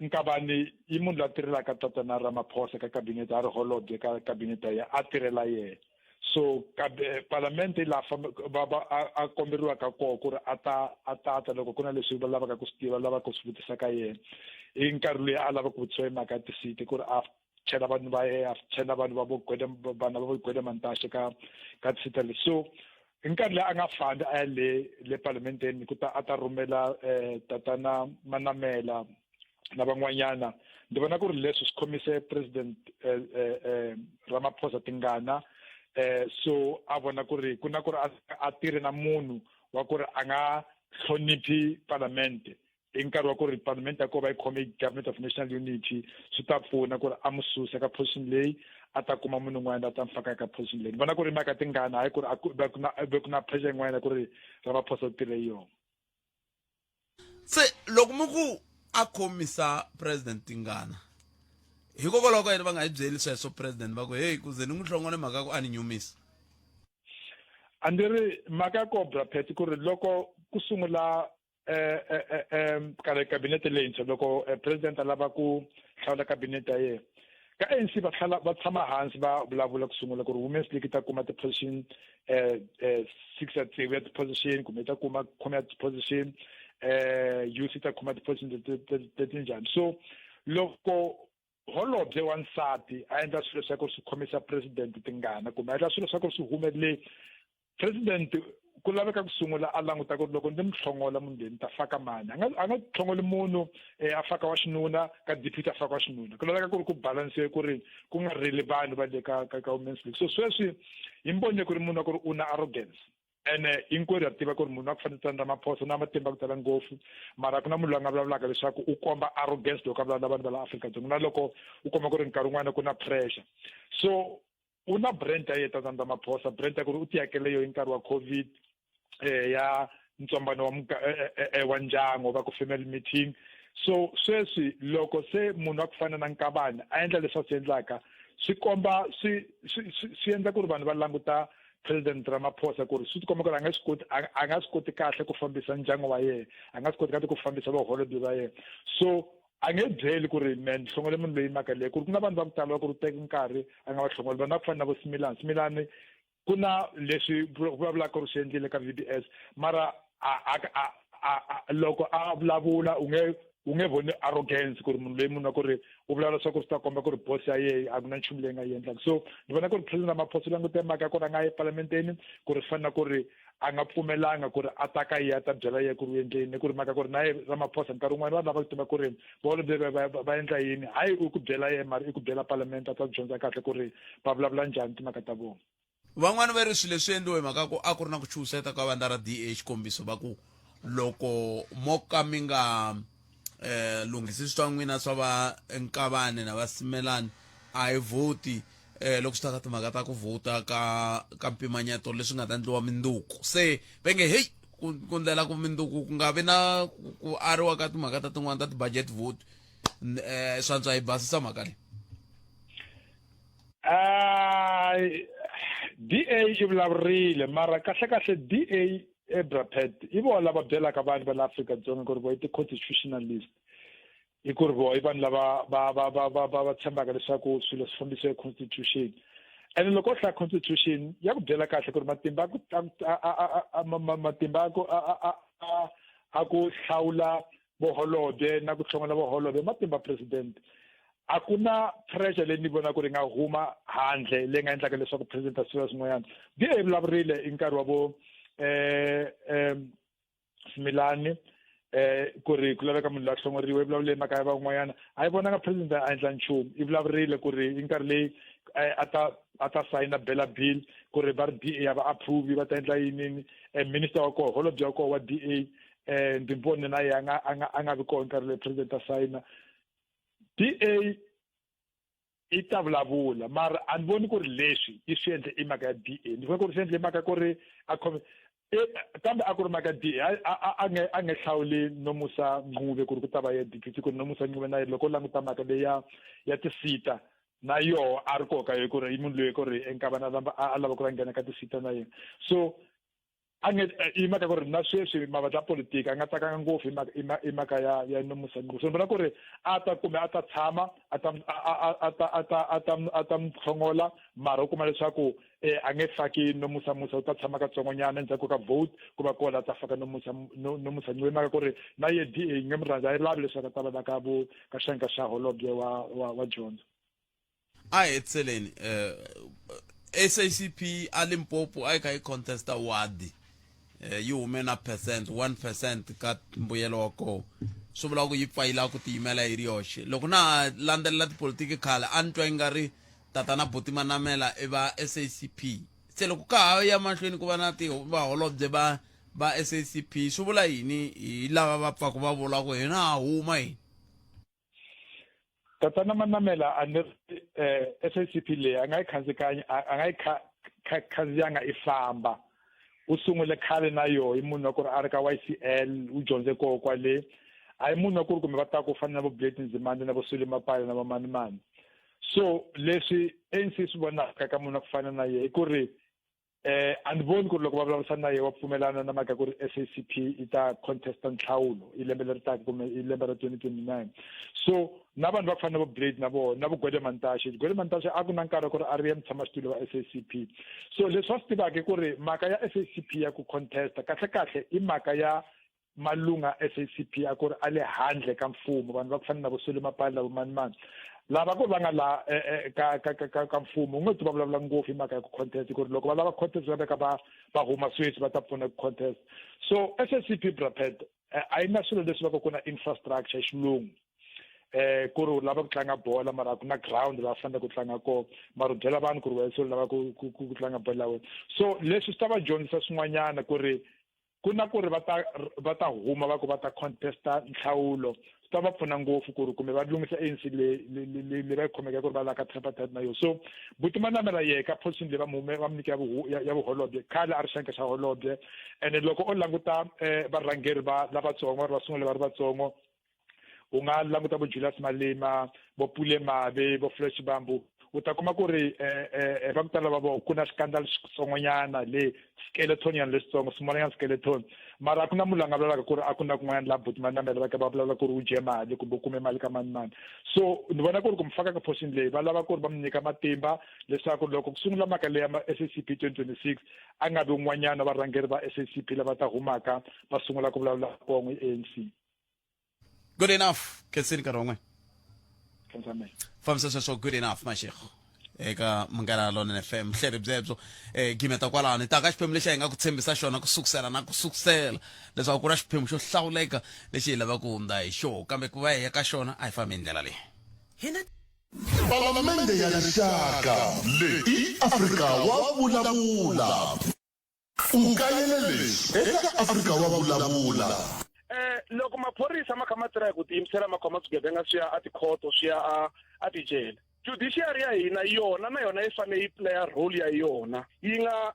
Nkabane i munhu loyi a tirhelaka tatana Ramaphosa ka cabinet, a ri holobye ka cabinet ya yena, a tirhela yena. So parliament laha va, va, a, a komberiwaka kona ku ri a ta, a ta ta loko ku na leswi va lavaka ku swi tiva, lavaka ku swi vutisa ka yena. I nkarhi loyi a lava ku vutisiwa hi mhaka ya tisiti ku ri a chela vanhu va yena, a chela vanhu va vo Gwede, vana va vo Gwede Mantashe ka tisita leti. So hi nkarhi loyi a nga fambi a ya le parliamenteni ku ta a ta rhumela tatana Manamela na van'wanyana, ndzi vona ku ri leswi swi khomise President Ramaphosa tingana. So a vona ku ri ku na ku ri a tirhe na munhu wa ku ri a nga hloniphi parliament hi nkarhi wa ku ri parliament ya kona va yi khome Government of National Unity, swi ta pfuna ku ri a mu susa ka position leyi a ta kuma munhu un'wana a ta mu faka eka position leyi. Ni vona ku ri mhaka tingana, hayi ku ri a ku ve ku na, ve ku na pressure yin'wana ku ri Ramaphosa u tirhe yona. Se loko mi ku a khomisa president tingana, hikokwalaho ka yini va nga hi byeli sweswo president va ku hey ku ze ni n'wi hlongole mhaka ya ku a ni nyumisa? A ndzi ri mhaka ya koho Bra Pat ku ri loko ku sungula kabinete leyintshwa, loko president a lava ku hlawula kabinete ya yena ka ANC, va tlhela va tshama hansi va vulavula ku sungula ku ri Women's League yi ta kuma ti-position 6 ya tsevu ya ti-position, kumbe yi ta kuma khume ya ti-position, youth yi ta kuma ti-position leti njhani. So loko holobye wa nsati a endla swilo swa ku swi khomisa president tingana, kumbe a endla swilo swa ku swi humelele president, ku laveka ku sungula a languta ku ri loko ndzi mi hlongola munhu loyi ni ta faka mani. A nga hlongoli munhu a faka wa xinuna ka deputy, a faka wa xinuna. Ku laveka ku ri ku balansiwe ku ri ku nga rili vanhu va le ka Women's League. So sweswi hi mbonile ku ri munhu wa ku ri u na arrogance, ene hinkwerhu ha tiva ku ri munhu wa ku fanele Tatana Ramaphosa na matimba ku tala ngopfu, mara ku na munhu loyi a nga vulavulaka leswaku u komba arrogance loko a vulavula na vanhu va la Afrika-Dzonga, na loko u komba ku ri nkarhi wun'wana ku na pressure. So u na brand ya yena Tatana Ramaphosa, brand ya ku ri u tiyakele yo hi nkarhi wa COVID ya ntsombano wa ndyangu va ku family meeting. So sweswi loko se munhu wa ku fana na Nkabane a endla leswi a swi endlaka, swi komba swi, swi, swi, swi endla ku ri vanhu va languta President Ramaphosa ku ri swi tikomba ku ri a nga swi koti, a nga swi koti kahle ku fambisa ndyangu wa yena, a nga swi koti kahle ku fambisa vaholobye va yena. So a nge byeli ku ri me ni hlongole munhu loyi mhaka leyi, ku ri ku na vanhu va ku tala va ku ri u teke nkarhi a nga va hlongoli, vanhu va ku fana na vo Similani. Similani ku na leswi vulavulaka ku ri swi endlile ka VBS, mara a loko a vulavula u nge u nge voni arrogance ku ri munhu loyi munhu wa ku ri u vulavula swa ku swi ta komba ku ri boss ya yehe a ku na nchumu leyi nga yi endlaka. So ni vona ku ri President Ramaphosa u langute mhaka ya ku ri a nga yi epalamenteni ku ri fana na ku ri a nga pfumelanga ku ri a ta ka ye a ta byela ye ku ri u endle yini, ku ri mhaka ku ri na ye Ramaphosa nkarhi wun'wani va lava ku tiva ku ri vaholobye va endla yini, hayi u ku byela ye mara i ku byela palamende a ta dyondza kahle ku ri va vulavula njhani timhaka ta vona. Van'wana va ri swilo leswi endliwe hi mhaka ku a ku ri na ku chuhiseta ka vandla ra DA, xikombiso va ku loko mo ka mi nga lunghisi swa n'wina swa va Nkavani na va Simelani a hi vhoti loko swi ta ka timhaka ta ku vhota ka mpimanyeto leswi nga ta endliwa minduku, se va nge heyi ku ndlela ku minduku ku nga vi na ku ariwa ka timhaka ta tin'wana ta ti-budget vote, swa antswa hi basisa mhaka leyi. DA yi vulavurile mara kahle kahle DA eBrapet i vona lava byelaka vanhu va la Afrika-Dzonga ku ri vo i ti-constitutionalist, i ku ri vo i vanhu lava va va va va va va tshembaka leswaku swilo swi fambisiwa hi constitution. Ene loko u hlaya constitution ya ku byela kahle ku ri matimba ku matimba ku a ku hlawula voholobye na ku hlongola voholobye matimba president. A ku na pressure leyi ni vona ku ri nga huma handle leyi nga endlaka leswaku president a sivela swin'wanyana. DA yi vulavurile hi nkarhi wa vo Similani ku ri ku laveka munhu loyi a hlongoriwa, yi vulavule mhaka ya van'wanyana, a yi vonanga president a endla nchumu. Yi vulavurile ku ri hi nkarhi leyi a ta sayina bela bill ku ri va ri DA a va approve va ta endla yini, minister wa koho, holobye wa koho wa DA Ndimbone na yena a nga vi koho nkarhi leyi president a sayina. DA i ta vulavula mara a ni voni ku ri leswi i swi endle i mhaka ya DA, ni vona ku ri swi endle i mhaka ku ri a khome kambe a ku ri mhaka DA a nge hlawuli Nomusa Ncube ku ri ku ta va ye deputy, ku ri Nomusa Ncube na yena loko u languta mhaka leyi ya tisita na yoho a ri koka yo ku ri i munhu loyi ku ri enkavana a lava ku ri a nghena ka tisita na yena, so a nge i mhaka ku ri na sweswi mavandla ya politiki a nga tsakanga ngopfu hi mhaka ya Nomusa Ncube. So ni vona ku ri a ta kumbe a ta tshama a ta a ta a ta a ta a ta hlongola, mara u kuma leswaku a nge faki Nomusa Musa, u ta tshama katsongonyana endzhaku ka vote ku va kona a ta faka Nomusa Ncube, mhaka ku ri na ye DA yi nge mu rhandzi, a yi lavi leswaku a ta va la ka vo ka xanka xa holobye wa dyondzo. A hi hetiseleni, SACP a Limpopo a yi kha yi contesta ward, yi hume na percent 1% ka mbuyelo wa koho, swi vula ku yi pfa yi lava ku tiyimela yi ri yoxe. Loko na ha landzelela tipolitiki khale a ni twa yi nga ri tatana Buti Manamela i va SACP, se loko ka ha ya mahlweni ku va na ti vaholobye va SACP swi vula yini hi lava va pfaku va vula ku hina ha huma hina? Tatana Manamela a ni ri SACP leyi a nga yi khandzikanyi, a nga yi khandziyanga i famba, u sungule khale na yoho, i munhu wa ku ri a ri ka YCL, u dyondze koho kwale, a hi munhu wa ku ri kumbe va ta ku fana na vo Blade Nzimande na vo Sule Mapale na vo mani mani. So leswi ANC swi vonaka ka munhu wa ku fana na yehe i ku ri a ni voni ku ri loko va vulavurisana na yena wa pfumelana na mhaka ku ri SACP yi ta contesta nhlawulo i lembe leri taka kumbe i lembe ra 2029. So na vanhu va ku fana na vo Blade na vona na vo Gwede Mantashe, Gwede Mantashe a ku na nkarhi ku ri a ri ye mutshamaxitulu wa SACP. So leswi va swi tivaka i ku ri mhaka ya SACP ya ku contesta kahle kahle i mhaka ya malunga SACP a ku ri a le handle ka mfumo, vanhu va ku fana na vo Sole Mapali na vo mani mani lava ku ri va nga la ka ka ka ka mfumo, u nge ti va vulavula ngopfu hi mhaka ya ku contest, ku ri loko va lava contest va veka va huma sweswi va ta pfuna ku contest. So SACP Brapet a yi na swilo leswi va ku na infrastructure xilungu, ku ri u lava ku tlanga bola mara a ku na ground laha fanele ku tlanga kona, mara u byela vanhu ku ri wena se u lava ku tlanga bola ya wena. So leswi swi ta va dyondzisa swin'wanyana ku ri ku na ku ri va ta huma va ku va ta contesta nhlawulo, swi ta va pfuna ngopfu ku ri kumbe va lunghisa ANC leyi va yi khomeke ku ri va lava ka tripartite na yona. So Buti Manamela yehe ka position leyi va mu va mu nyike ya vuholobye, khale a ri xanka xa holobye, ene loko o languta varhangeri va lavatsongo va ri va sungule va ri vatsongo, u nga languta vo Julius Malema, vo Pule Mabe, vo Flash Bambu, U ta kuma ku ri eh, eh, eh, va ku tala va vona ku na xikandza lexitsongonyana le skeleton nyana lexitsongo smallnyana skeleton mara a ku na munhu la nga vulavulaka ku ri a ku na kun'wanyana laha buti Manamela va ka va vulavula ku ri u dye mali kumbe u kume mali ka mani mani so ni vona ku ri ku mi faka ka position leyi va lava ku ri va mi nyika matimba leswaku loko ku sungula mhaka leyi ya ma SACP 2026 a nga vi un'wanyana varhangeri va SACP lava ta humaka va sungula ku vulavula kongo hi ANC good enough khensini nkarhi wa n'wina khensa mina fambisa sweswo good enough mashego eka munghana lonene fm hleri byebyo eh gimeta kwalano hi ta ka xiphemu lexi hi nga ku tshembisa xona ku sukusela na ku sukusela leswaku ku na xiphemu xo hlawuleka lexi hi lavaka ku hundza hi xona kambe ku va hi ya ka xona a hi fambi hi ndlela leyi hina Palamende ya Rixaka leyi i Afrika wa vulavula. U kayele leswi eka Afrika wa vulavula. Eh loko maphorisa ma kha ma tirha hi ku tiyimisela ma khoma swigevenga swi ya a tikhoto swi ya a a tijele judiciary ya hina yona na yona yi fanele yi playa role ya yona yi nga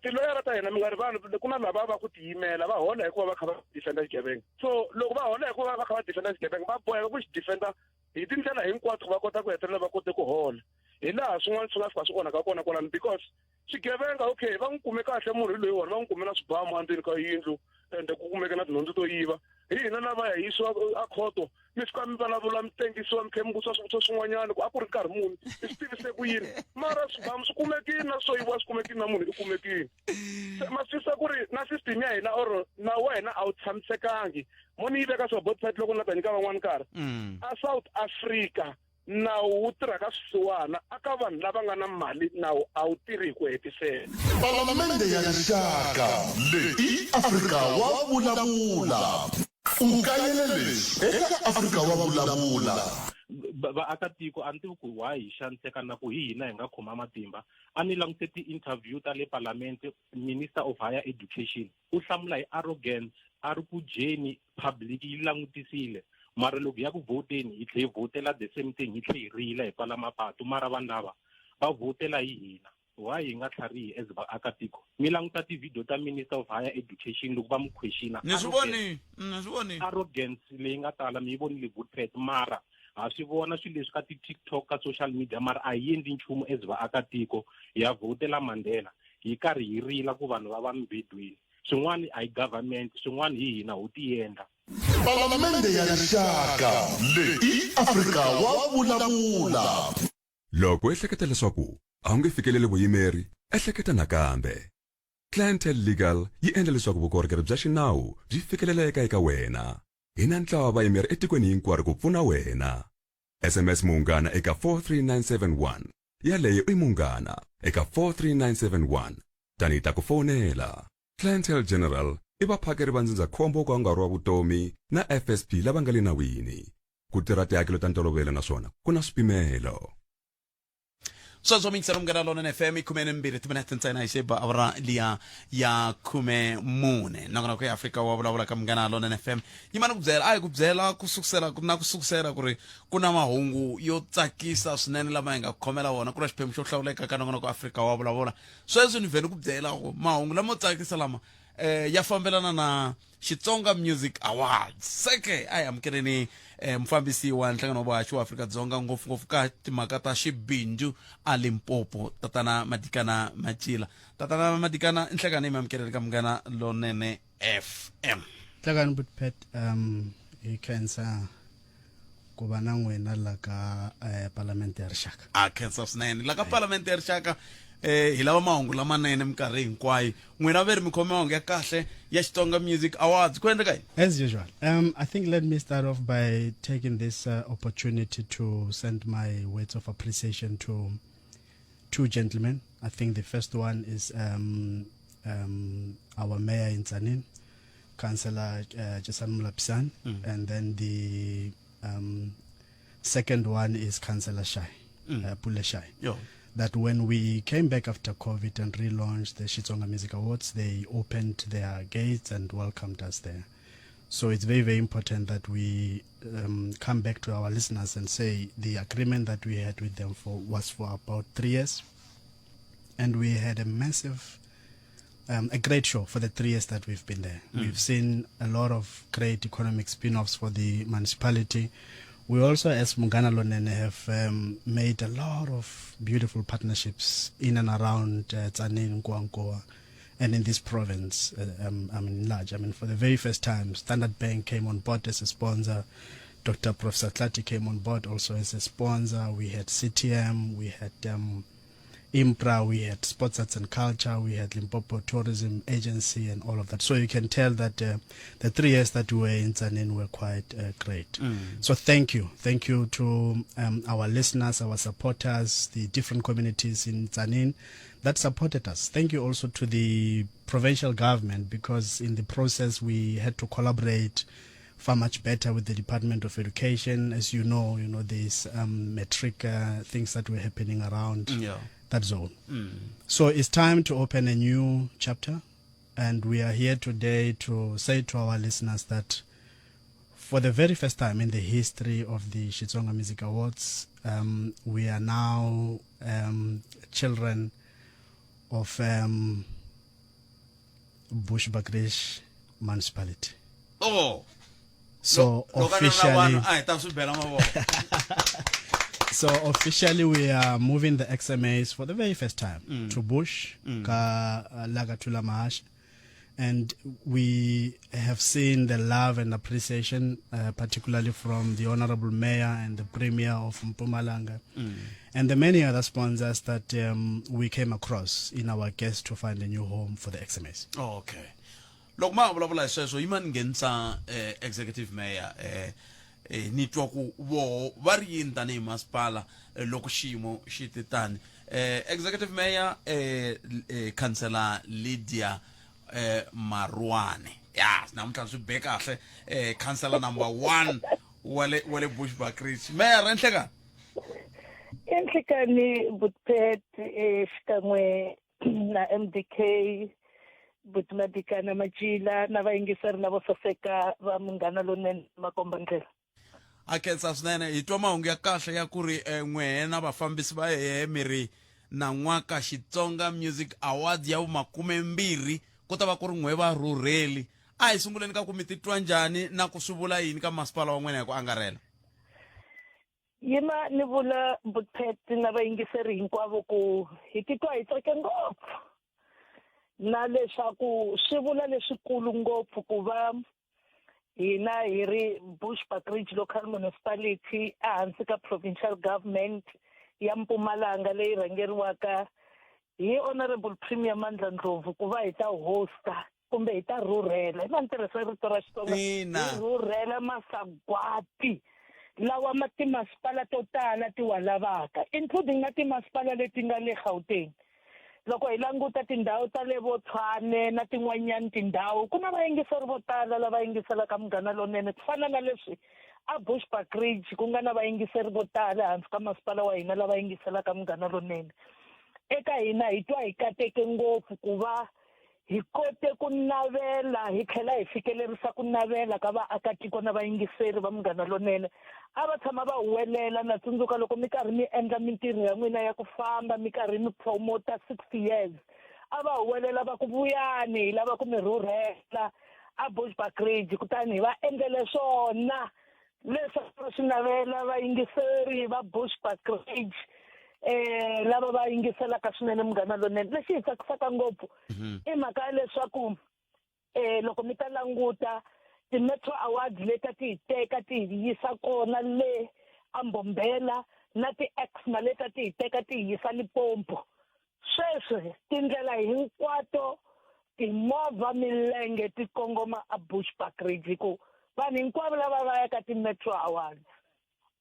tiloyara ta hina mi nga rivali ku na lava va ku tiyimela va hola hikuva va kha va defenda xigevenga so loko va hola hikuva va kha va defenda xigevenga va boheka ku xi defenda hi tindlela hinkwato va kota ku hetelela va kote ku hola hi laha swin'wana swi nga fika swi onhaka kona kwalano because swigevenga okay va n'wi kume kahle munhu hi loyiwani va n'wi kume na swibamu endzeni ka yindlu ende ku kumeke na tinhundzu to yiva hi hina lava ya yisiwa a khoto mi fika mi vulavula mi tengisiwa mi tlhe mi vutisa swivutiso swin'wanyana ku a ku ri nkarhi muni mi swi tivise ku yini mara swibamu swi kumekile na swo yiviwa swi kumekile na munhu i kumekile se ma swi twisisa ku ri na system ya hina or nawu wa hina a wu tshamisekangi mo ni yi veka swa both side loko ni la ta nyika van'wani nkarhi a South Africa nawu wu tirha ka swisiwana a ka vanhu lava nga na mali nawu a wu tirhi hi ku hetiseka Palamende ya Rixaka leyi i Afrika wa vulavula. U kayele leswi eka Afrika wa vulavula. Vaakatiko a ni tivi ku why hi xaniseka na ku hi hina hi nga khoma matimba a ni langute ti-interview ta le palamente minister of higher education u hlamula hi arrogance a ri ku dyeni public yi langutisile mara loko ya ku vhoteni hi tlhe hi vhotela the same thing hi tlhe hi rila hi pfala mapatu mara vanhu lava va vhotela hi hina why hi nga tlharihi as vaakatiko mi languta ti-video ta minister of higher education loko va mi questiona ni swi voni ni swi voni arrogance leyi nga tala mi yi vonile good pet mara ha swi vona swilo leswi ka ti-tiktok ka social media mara a hi endli nchumu as vaakatiko ya vhotela mandela hi karhi hi rila ku vanhu va va mibedweni swin'wana a hi government swin'wana hi hina ho tiendla Palamende ya Rixaka leyi i Afrika wa vulavula. Loko u ehleketa leswaku a wu nge fikeleli vuyimeri, ehleketa nakambe. Clientele Legal yi endla leswaku vukorhokeri bya xinawu byi fikeleleka eka wena. Hi na ntlawa wa vayimeri etikweni hinkwaro ku pfuna wena. SMS Munghana eka 43971. Yaleyo i Munghana eka 43971. Tani hi ta ku fonela. Clientele General i vaphakeri va ndzindzakhombo wo ka wu nga ri wa vutomi na FSP lava nga le nawini. Ku tirha tihakelo ta ntolovelo naswona ku na swipimelo. Sweswo mingiselo munghana lonene fm i khume ni timinete ntsena hi xeba awara liya ya 14 nongonoko ya afrika wa vulavula ka munghana lonene fm yima ni ku byela a hi ku byela ku sukusela na ku sukusela ku ri ku na mahungu yo tsakisa swinene lama hi nga khomela wona ku na xiphemu xo hlawuleka ka nongonoko afrika wa vulavula sweswi ni vhe ni ku byela ku mahungu lamo tsakisa lama eh ya fambelana na Xitsonga Music Awards seke a hi amukeleni eh, mufambisi wa nhlangano wa vuhaxi wa Afrika-Dzonga ngopfungopfu ka timhaka ta xibindzu a Limpopo tatana Madikana Matjila tatana Madikana nhlekani hi mi amukeleni ka Munghana Lonene FM Nhlekani Butpet um hi khensa ku va na n'wina la ka eh, Palamende ya Rixaka a khensa swinene la ka Palamende ya Rixaka eh hi lava mahungu lamanene minkarhi hinkwayo n'wina ve ri mi khome mahungu ya kahle ya Xitsonga Music Awards ku endleka yini As usual, I think let me start off by taking this opportunity to send my words of appreciation to two gentlemen. I think the first one is our mayor in Tzaneen, Councillor Jason Mulapisan, and then the second one is Councillor Shai, Pule Shai. Yo. That when we came back after COVID and relaunched the Xitsonga Music Awards, they opened their gates and welcomed us there. So it's very, very important that we come back to our listeners and say the agreement that we had with them for was for about 3 years. And we had a massive, a great show for the 3 years that we've been there. We've seen a lot of great economic spin-offs for the municipality. We also, as Munghana Lonene, have um, made a lot of beautiful partnerships in and around uh, Tzaneen, Nkowankowa, and in this province, uh, um, I mean, large. I mean, for the very first time, Standard Bank came on board as a sponsor. Dr. Professor Tlati came on board also as a sponsor. We had CTM, we had um, IMPRA, we had Sports Arts and Culture, we had Limpopo Tourism Agency, and all of that. So you can tell that uh, the three years that we were in Tzaneen were quite uh, great. Mm. So thank you. Thank you to um, our listeners, our supporters, the different communities in Tzaneen that supported us. Thank you also to the provincial government because in the process we had to collaborate far much better with the Department of Education. As you know, you know these um, metric uh, things that were happening around yeah. that zone. Mm. So it's time to open a new chapter, and we are here today to say to our listeners that for the very first time in the history of the Xitsonga Music Awards, um, we are now um, children of um, Bushbuckridge Municipality. Oh. So officially, so officially we are moving the XMAs for the very first time mm. to Bush, mm. ka uh, Lagatula Mahash. And we have seen the love and appreciation, uh, particularly from the Honorable Mayor and the Premier of Mpumalanga, mm. and the many other sponsors that um, we came across in our quest to find a new home for the XMAs. Oh, okay. Loko ma vulavula hi sweswo yi ma ni nghenisa eh, executive mayor eh, eh, ni twa ku voho va ri yini tanihi masipala eh, loko xiyimo xi te tani eh, executive mayor eh, eh, councillor lydia eh, marwane ya namuntlha swi be kahle eh, councillor number one wa le wa le bushbuckridge mayor enhlekani enhlekani butpet eh, xikan'we na MDK buti Madikana Macila na vayingiseri lavo saseka va Munghana Lonene Makombandlela. A khensa swinene hi twa mahungu ya kahle ya ku ri eh, n'wehe na vafambisi va hehe mi ri nan'waka Xitsonga Music Awards ya vumakumembirhi ku ta va ku ri n'we varhurheli a hi sunguleni ka ku mi titwa njhani na ku swi vula yini ka masipala wa n'wina hi ku angarhela Yima ni vula Butpet na vayingiseri hinkwavo ku hi titwa hi tsake ngopfu na leswaku swi vula leswikulu ngopfu ku va hina hi ri Bushbuckridge Local Municipality ehansi ka Provincial Government ya Mpumalanga leyi rhangeriwaka hi Honorable Premier Mandla Ndlovu ku va hi ta hosta kumbe hi ta rhurhela hi va ni tirhisa rito ra Xitsonga hi rhurhela masagwati lawa ma timasipala to tala ti wa lavaka including na timasipala leti nga le Gauteng loko hi languta tindhawu ta le vo Tshwane na tin'wanyana tindhawu ku na vayingiseri vo tala lava yingiselaka Munghana Lonene ku fana na leswi a Bushbuckridge ku nga na vayingiseri vo tala ehansi ka masipala wa hina lava yingiselaka Munghana Lonene eka hina hi twa hi kateke ngopfu ku va Hi kote ku navela hi tlhela hi fikelerisa ku navela ka vaakatiko na vayingiseri va Munghana Lonene. A va tshama va huwelela. Na tsundzuka loko mi karhi mi endla mintirho ya n'wina ya ku famba mi karhi mi promota 60 years, a va huwelela va ku, Vuyani, hi lava ku mi rhurhela a Bushbuckridge. Kutani hi va endlele swona. Leswi a va swi navela vayingiseri va Bushbuckridge eh lava va yingiselaka swinene Munghana Lonene lexi hi tsakisaka ngopfu mhm. i mhaka ya leswaku eh loko mi ta languta ti-metro awards leti a ti hi teka ti hi yisa kona le ambombela na ti-exma leti a ti hi teka ti hi yisa limpopo Sweswi tindlela hinkwato, timovha, milenge ti kongoma a Bushbuckridge hi ku vanhu hinkwavo lava va ya ka ti-Metro Awards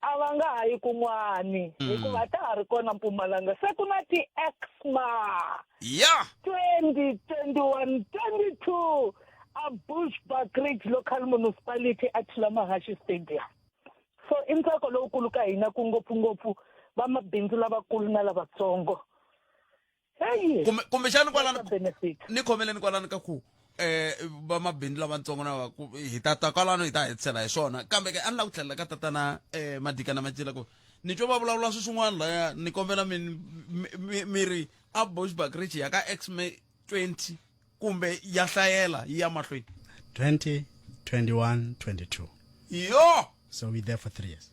a va nga ha yi kun'wani mm. hikuva ta ha ri kona Mpumalanga se ku na ti-Exma yeah 2021 22 a Bushbuckridge Local Municipality a Thulamahashe Stadium so i ntsako lowukulu ka hina ku ngopfungopfu vamabindzu lavakulu na lavatsongo heyi kumbe kumbexani kwalano ni khomeleni kwalano ka ku eh vamabindzu lavatsongo na hi ta ta kwalano hi ta hetisela hi swona kambe ke a ni lava ku tlhelela ka tatana eh madikana macila ku ni twa va vulavula swi swin'wana laya ni kombela mi mi ri a bushbuck ridge ya ka x 20 kumbe ya hlayela yi ya mahlweni 20 21 22 yo so we there for three years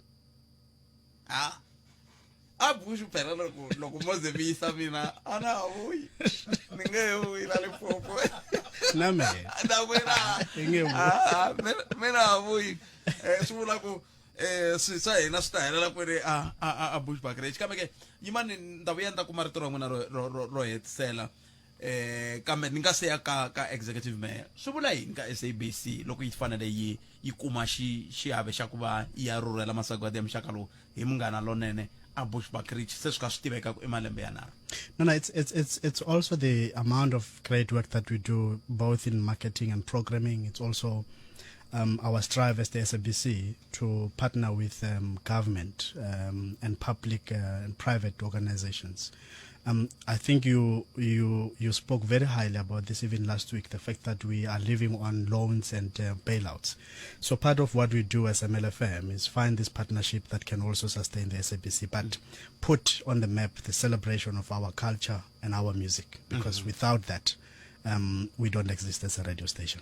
A a buxu phela loko loko mo ze mi yisa mina a na ha vuyi ni nge he vuyi la Limpopo na mehe na mina I nge vuyi. Ah, ah, mina ha vuyi eh, swi vula ku eh swi swa hina swi ta helela kwini a a a- a Bushbuckridge kambe ke yimani ni ta vuya ni ta kuma rito ra n'wina ro ro ro- ro hetisela eh kambe ni nga se ya ka ka executive mayor swi vula yini ka SABC loko yi fanele yi yi kuma xi xiave xa ku va yi ya rhurhela masagwadi ya muxaka lowu hi munghana lonene a Bushbuckridge se swi kha swi tiveka ku i malembe yanharhu No, no, it's, it's, it's, it's also the amount of great work that we do, both in marketing and programming. It's also um, our strive as the SABC to partner with um, government um, and public uh, and private organizations. Um, I think you, you, you spoke very highly about this even last week, the fact that we are living on loans and uh, bailouts. So part of what we do as MLFM is find this partnership that can also sustain the SABC, but put on the map the celebration of our culture and our music, because mm -hmm. without that, um, we don't exist as a radio station.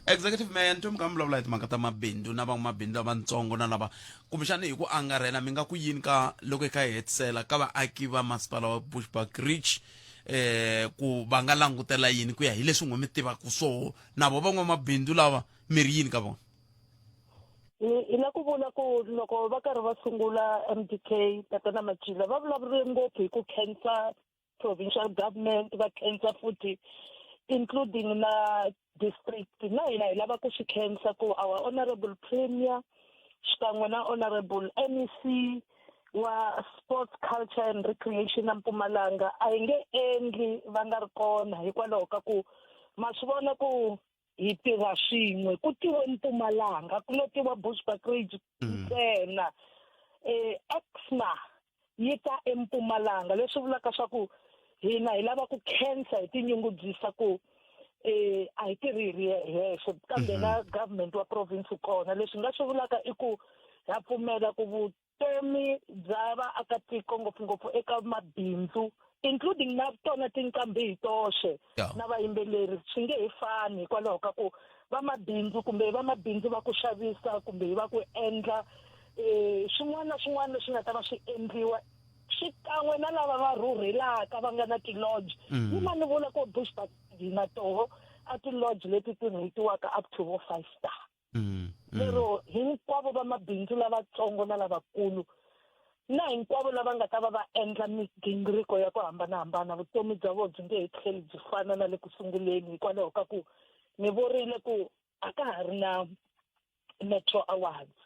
Executive mayor ni twe mi kha mi vulavula hi timhaka ta mabindzu na van'wamabindzu lavatsongo na lava kumbexana hi ku angarhela mi nga ku yini ka loko hi kha hi hetisela ka vaaki va masipala wa Bushbuckridge eh ku va nga langutela yini ku ya hi leswi n'we mi tivaka swoho na vo van'wamabindzu lava mi ri yini ka vona? Hi la ku vula ku loko va karhi va sungula MDK tatana Matjila va vulavurile ngopfu hi ku khensa provincial government va khensa futhi including na district na hina hi lava ku swi khensa ku our honorable premier xikan'we na honorable MEC wa sports culture and recreation na Mpumalanga a hi nge endli va nga ri kona hikwalaho ka ku ma swi vona ku hi tirha swin'we ku tiwe Mpumalanga ku lo tiwa Bushbuckridge ntsena eh exma yi ta eMpumalanga leswi vulaka swa ku hina hi lava ku khensa hi tinyungubyisa ku eh a hi tirhi hi ri hexe kambe na government wa province kona leswi nga swi vulaka i ku ha pfumela ku vutomi bya vaakatiko ngopfungopfu eka mabindzu including na tona tinqambi hi toxe na vayimbeleri swi nge he fani hikwalaho ka ku vamabindzu kumbe vamabindzu va ku xavisa kumbe va ku endla eh swin'wana na swin'wana leswi nga ta va swi endliwa xikan'we na lava va rhurhelaka va nga na ti-lodge mm. yi ma ni vula ku Bushbuck na toho a ti-lodge leti ti rhetiwaka up to vo five star mm, mm. lero hinkwavo vamabindzu lavatsongo na lavakulu na hinkwavo lava nga ta va va endla migingiriko ya ku hambanahambana vutomi bya vona byi nge he tlheli byi fana na le ku sunguleni hikwalaho ka ku ni vurile ku a ka ha ri na Metro Awards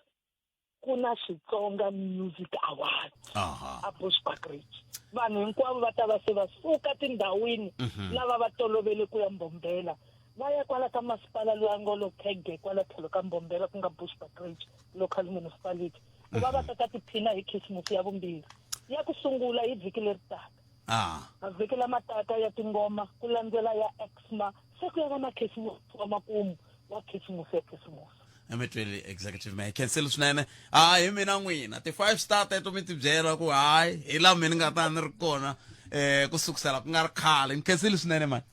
ku na Xitsonga Music Awards a Bushbuckridge vanhu hinkwavo va ta va se va suka tindhawini mm -hmm. lava va tolovele ku ya Mbombela va ya kwala ka masipala loyi a ngo lo khege kwala tlhelo ka Mbombela ku nga Bushbuckridge local municipality ku va va mhm. ta ta tiphina hi khisimusi ya vumbirhi ya ku sungula hi vhiki leri taka ah. mavhiki lama taka ya tingoma ku landzela ya exma se ku ya va na khisimusi wa makumu wa khisimusi ya khisimusi emitweli executive mayor khensile swinene hayi hi mina n'wina ti-five star teto mi ti byela ku hayi hi laha mi ni nga ta ni ri kona um ku sukusela ku nga ri khale ni khensile swinene mani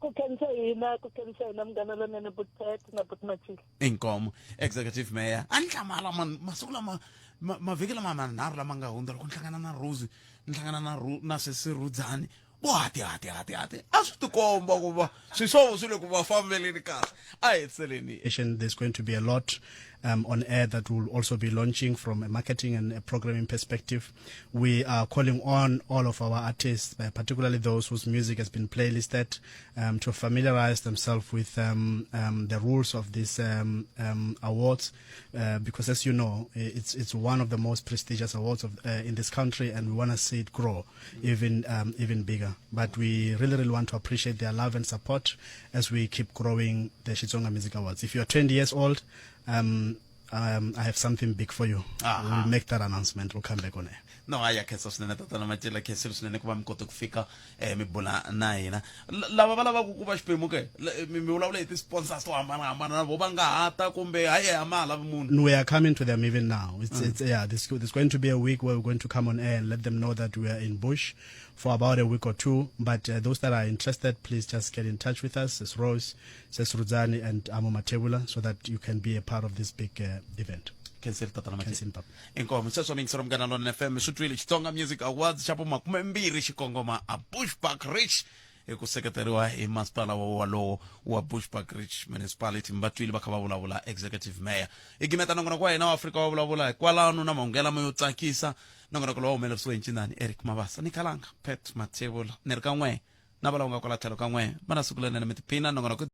ku khensa hina ku khensa hina munghana lonene butpet na butmachile inkomo executive mayor a ni hlamala man masiku lama mavhiki lama manharhu lama nga hundza loko ni hlangana na rose ni hlangana na na sesi rudzani vo hati hati hati hati a swi tikomba ku va swi swo swi le ku va fambeleni kahle a hi hetiseleni There's going to be a lot um, on air that we'll also be launching from a marketing and a programming perspective. We are calling on all of our artists, uh, particularly those whose music has been playlisted, um, to familiarize themselves with um, um, the rules of these um, um, awards, uh, because as you know, it's it's one of the most prestigious awards of, uh, in this country, and we want to see it grow even um, even bigger. But we really, really want to appreciate their love and support as we keep growing the Xitsonga Music Awards. If you are 20 years old, um, um, I have something big for you. We'll make that announcement. We'll come back on air. no hayi ya khensa swinene tatana Matjela khensile swinene ku va mi kote ku fika um mi bula na hina lava va lavaka ku va xiphemu ke mi mi vulavula hi ti-sponsors to hambanahambana na vo va nga ha ta kumbe hayi a ma ha lavi munhu No, we are coming to them even now. It's, it's yeah, this, there's going to be a week where we're going to come on air and let them know that we are in Bush for about a week or two. But uh, those that are interested, please just get in touch with us. It's Rose, Ses Rudzani, and Amo Matebula, so that you can be a part of this big uh, event. Khensile tatana Machini. Khensile papa. Inkomu sweswo miyingisero Munghana Lonene FM swi twile Xitsonga Music Awards xa vumakumembirhi xi kongoma a Bushbuck Ridge hi ku seketeriwa hi masipala wa walowo wa Bushbuck Ridge Municipality mi va twile va kha va vulavula executive mayor hi gimeta nongonoko wa hina wa Afrika wa vulavula hikwalano na mahungu yalamo yo tsakisa nongonoko lowu humelerisiwe hi ncinani Eric Mabasa ni Khalanga Pat Mathebula ni ri ka n'we na va lava nga kwala tlhelo ka n'we va na siku lerinene mi tiphina nongonoko.